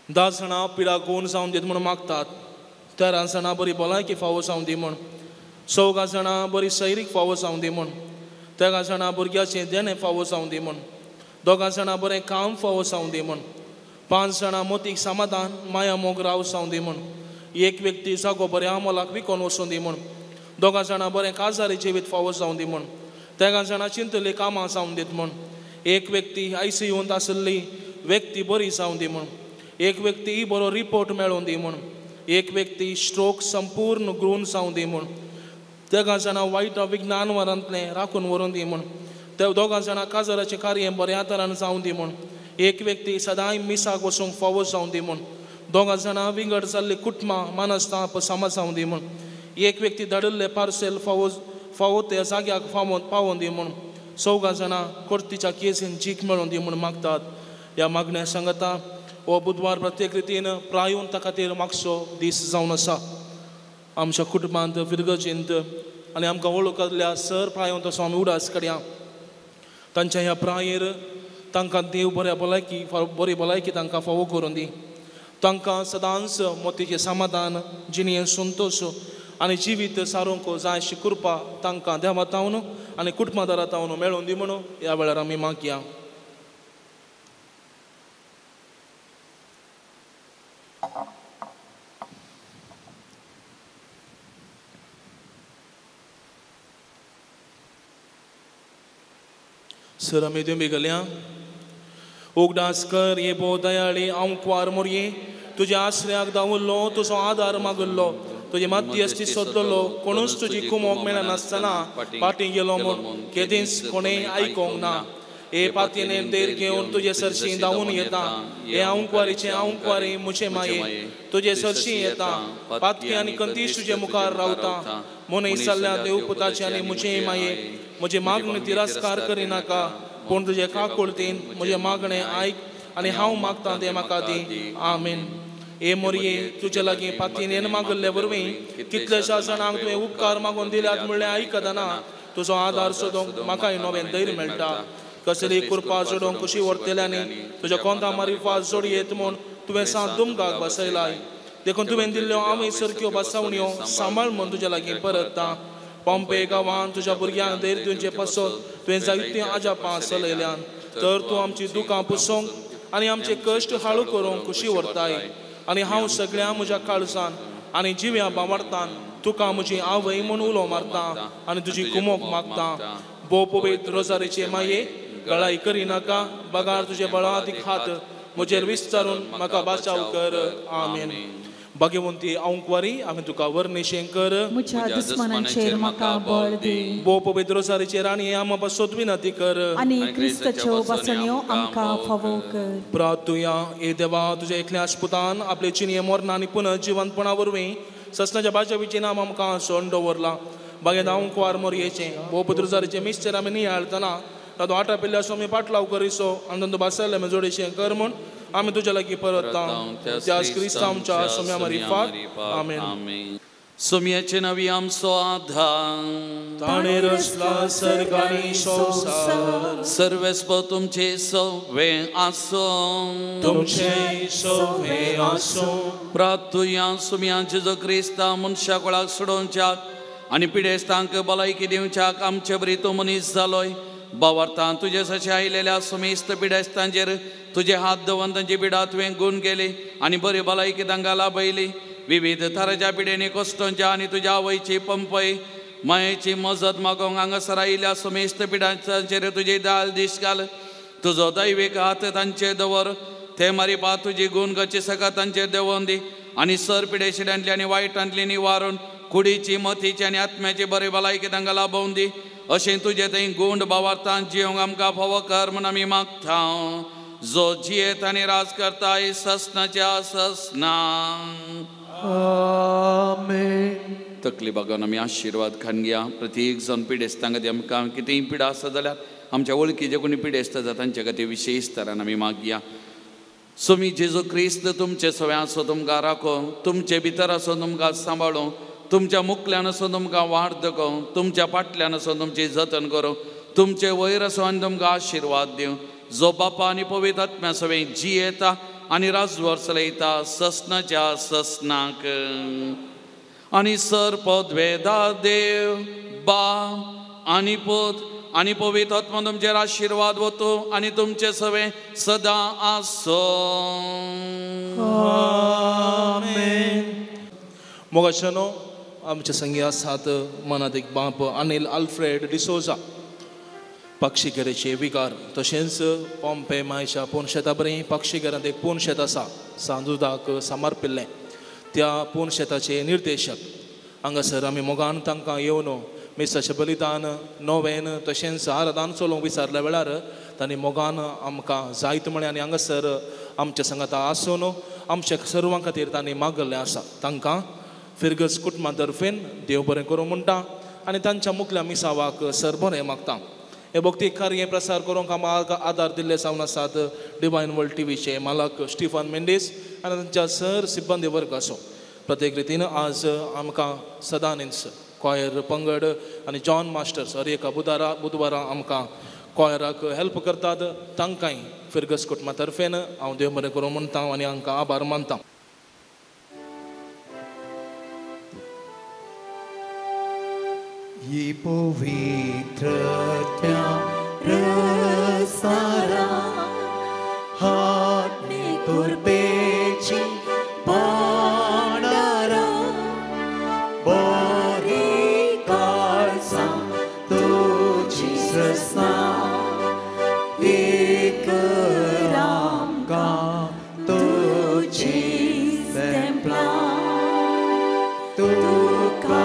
10 जाणां पिडा गूण जावन दीत म्हूण मागतात. 13 जाणां बरी भलायकी फावो जावन दी म्हूण. 14 जाणां बरी सैरीक फावो जावन दी म्हूण. 13 जाणां भुरग्याचें देणें फावो जावन दी म्हूण. 2 जाणां बरें काम फावो जावं दी म्हूण. 5 जाणां मोतीक समाधान माया मोग राव जावं दी म्हूण. एक व्यक्ती जागो बऱ्या मोलाक विकोन वचूं दी म्हूण. 2 जाणां बरें काजारी जिवीत फावो जावं दी म्हूण. 13 जाणां चिंतली कामां जावं दीत म्हूण. एक व्यक्ती आयसीयूंत आशिल्ली व्यक्ती बरी जावं दी म्हूण. एक व्यक्ती बरो रिपोर्ट मेळोवन दी म्हूण. एक व्यक्ती स्ट्रोक संपूर्ण ग्रून जावं दी म्हूण. 13 जाणां वायट विज्ञानवारांतलें राखून व्हरून दी म्हूण. 2 जाणां काजाराचें कार्य बऱ्या तरान जावं दी म्हूण. एक व्यक्ती सदांय मिसाक वचूंक फावो जावं दी म्हूण. 2 जाणां विंगड जाल्ली कुटुंबां मानसताप समज जावं दी म्हूण. एक व्यक्ती धाडिल्लें पार्सेल फावो फावो त्या जाग्याक पावोवन दी म्हूण. 14 जाणां कोर्तीच्या केसीन जीक मेळोवन दी म्हूण मागतात. ह्या मागण्या सांगता हो बुधवार प्रत्येक रितीन प्रायोंता खातीर मागचो दीस जावन आसा. आमच्या कुटुंबांत फिरगजींत आनी आमकां वळखल्ल्या सर प्रायोंत असो आमी उडास करया. तांच्या ह्या प्रायेर तांकां देव बऱ्या भलायकी बरी भलायकी तांकां फावो करून दी. तांकां सदांच मोतीचें समाधान जिणें संतोश आनी जिवीत सारूंक जाय अशी कृपा तांकां देवा तावन आनी कुटुंबादारा तावन मेळोवन दी म्हणून ह्या वेळार आमी मागया. सर आमी दिवपी गेल्या. उगडास कर हे भोव दयाळी आंकवार मोरये, तुज्या आसऱ्याक धांवल्लो, तुजो आदार मागल्लो, तुजे मध्यस्थी सोदलो, कोणूच तुजी कुमोक मेळनासतना फाटीं गेलो म्हूण केदींच कोणें आयकोंक ना. हे पातयेन देर घेवन तुजे सरशीं धांवून येता. हे आंकवारीचे आंकवारी म्हजे माये, तुजे सरशीं येता. पातकी आनी कंदीश तुजे मुखार रावता. मोनी जाल्ल्या देवपुताचे आनी म्हजे माये, म्हजे मागणे तिरस्कार करिनाका, पूण तुजे काकुळतीन म्हजें मागणें आयक आनी हांव मागतां तें म्हाका दी. आमेन. हे मोरये, तुजे लागीं पातयेन मागल्ले वरवीं कितल्याश्या जाणांक तुवें उपकार मागून दिल्यात म्हणलें आयकतना तुजो आदार सोदूंक म्हाकाय नवें धैर्य मेळटा. कसली कृपा जोडूंक कशी व्हरतल्यांनी तुज्या कोंता मारिफात जोडयेत म्हूण तुवें सांत दुमगाक बसयलाय. देखून तुवें दिल्ल्यो आमी सारक्यो बसावण्यो सांबाळ म्हूण तुज्या लागीं परतता. पोम्पे गांवान तुज्या भुरग्यांक धैर्य दिवचे पासत तुवें जायतीं आजापां चलयल्यान, तर तूं आमची दुकां पुसोवंक आनी आमचे कश्ट हाळू करूंक खुशी व्हरताय. आनी हांव सगळ्या म्हज्या काळजान आनी जिव्या बावार्थान तुका म्हजी आवय म्हूण उलो मारता आनी तुजी कुमोक मागता. भोव पवित्र रोजारीचे माये, गळाय करिनाका, बगार तुजे बळादीक हात म्हजेर विस्तारून म्हाका बाचाव कर. आमेन. भाग्यवंती आंकवारी आमी तुका वर्णिशें कर. म्हज्या दुस्मानांचेर म्हाका बळ दी. भोव पवित्र रोजारीचेर आनी आमा पासत विनंती कर आनी क्रिस्ताच्यो वासण्यो आमकां फावो कर. प्रार्थुया. ए देवा, तुज्या एकल्या पुतान आपले चिन्हे मरणा आनी पुनः जिवंतपणा वरवीं ससनाच्या बाजावीचें नाम आमकां सोण दवरलां. बागेंत आंकवार मोरयेचें भोव पवित्र रोजारीचें मिस्टर आमी नियाळतना तातूंत आटा पिल्ले आसो आमी पाटलाव करिसो आनी तांतूं भासले आमी जोडीशें कर म्हूण आमी तुज्या लागीं परत त्याच क्रिस्तांवच्या सोम्या मारिफात. आमेन. सोम्याचे नवी आमचो आधार ताणें रचला सर्ग आनी संवसार. सर्वेस्प तुमचे सवे आसूं तुमचे सवे आसूं. प्रार्थुया. सोम्या जेजू क्रिस्ता मनशा कुळाक सोडोवच्याक आनी पिडेस्तांक भलायकी दिवच्याक आमचे बरी तूं मनीस जालोय. बावार्थान तुजे सशे आयिल्ल्या सुमेस्त पिडेस्तांचेर तुजे हात दवरून तांची पिडा तुवें गूण केली आनी बरी भलायकी तांकां लाभयली. विविध थराच्या पिडेनी कश्टांच्या आनी तुज्या आवयची पंपय मायेची मजत मागोवंक हांगासर आयिल्ल्या सुमेस्त पिडांचेर तुजी दाल दीस घाल. तुजो दैवीक हात तांचेर दवर. ते मारिपा तुजी गूण गची सकाळ तांचेर देंवोवन दी आनी सर पिडेशिड्यांतली आनी वायटांतली निवारून कुडीची मतीची आनी आत्म्याची बरी भलायकी तांकां लाभोवन दी. अशें तुजें थंय गूंड बावार्थान जिवंक आमकां फावो कर म्हूण आमी मागता. जो जियेत आनी राज करता ससनाच्या ससना. आमेन. तकली बागोवन आमी आशिर्वाद खावन घया. प्रत्येक जाण पिडेस्तां खातीर आमकां कितेंय पिडा आसा जाल्यार आमच्या वळखी जे कोणी पिडेस्त आसा तांचे खातीर विशेश तरान आमी मागया. सोमी जेजू क्रिस्त तुमचे सगळें आसो तुमकां राखो, तुमचे भितर आसो तुमकां सांबाळो, तुमच्या मुखल्यान आसो तुमकां वाट दाखोवं, तुमच्या फाटल्यान आसो तुमची जतन करूं, तुमचे वयर आसो आनी तुमकां आशिर्वाद दिवं. जो बापा आनी पवित्र आत्म्या सवें जियेता आनी राजवर चलयता ससनाच्या ससनाक. आनी सर पदवेदा देव बाप आनी पूत आनी पवित्र आत्मा तुमचेर आशिर्वाद वतो आनी तुमचे सवें सदां आसो. आमेन. मोगाशानो, आमचे संगी आसात मनादीक बाप अनिल आल्फ्रेड डिसोजा पक्षीघराचे विकार, तशेंच पोम्पे मायच्या पूर्ण शेता बरी पक्षीघरांत एक पूर्ण शेत आसा सांजुदाक समर्पिल्लें त्या पूर्ण शेताचे निर्देशक. हांगासर आमी मोगान तांकां येवन मिसाचें बलिदान नोवेन तशेंच आराधन चलोवंक विचारल्या वेळार तांणी मोगान आमकां जायत म्हळें आनी हांगासर आमच्या सांगाता आसून आमच्या सर्वां खातीर तांणी मागल्लें आसा. तांकां फिरगज कुटुंबा तर्फेन देव बरें करूं म्हणटा आनी तांच्या मुखल्या मिसावाक सर बरें मागता. हे भक्ती कार्य प्रसार करूंक आमकां आदार दिल्ले जावन आसात डिवायन वर्ल्ड टीव्हीचे मालक स्टिफन मेंडीस आनी तांच्या सर सिब्बंदी वर्ग आसो. प्रत्येक रितीन आज आमकां सदांच कॉयर पंगड आनी जॉन मास्टर्स हर एका बुधवारा आमकां कॉयराक हेल्प करतात. तांकांय फिरगज कुटुंबा तर्फेन हांव देव बरें करूं म्हणटा आनी हांकां आभार मानता. ही पवित्रत्या रसारा हाटणी कुर्बेची भांडारा बरी काळसां तुजी ससना एक रामकां तुजी तेंपलां तुका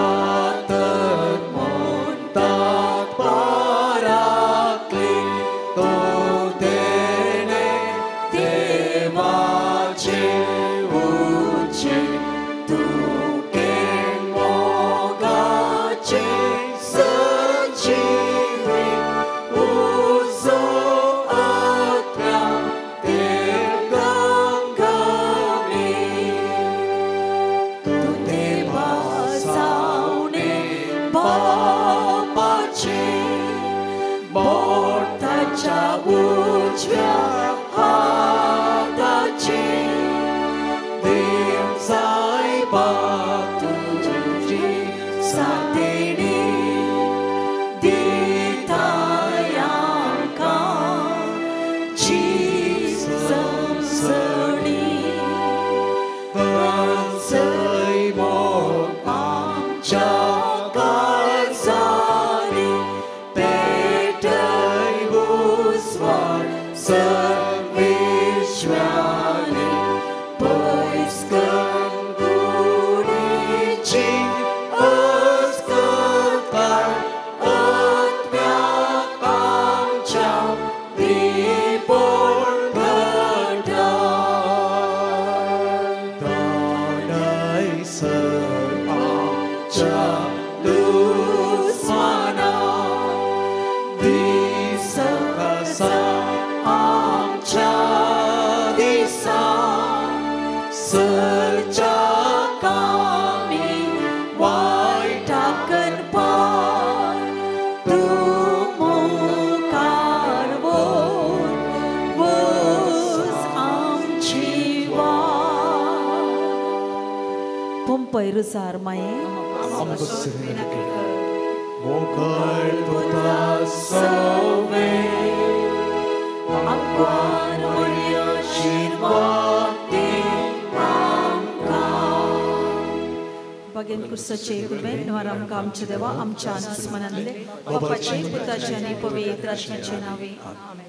Sir Vishwani, boys come. त्रिपोण घटा दानाय सर आमच्या दुस्माना दिसकसा आमच्या दिसा सरच्या कामी वायटाकन पार तूं मुखार वोर वच आमची वाट. पंपय रुजार माये मोकळ पुता सवे आमकां आशिर्वाद दी आमकां. बागेन कुर्साचे कुलवेन नवार आमकां आमच्या देवा आमच्या आनंद मनांतले बापाचे पुताचे आनी पवित्र आत्म्याचे नावे. आमेन.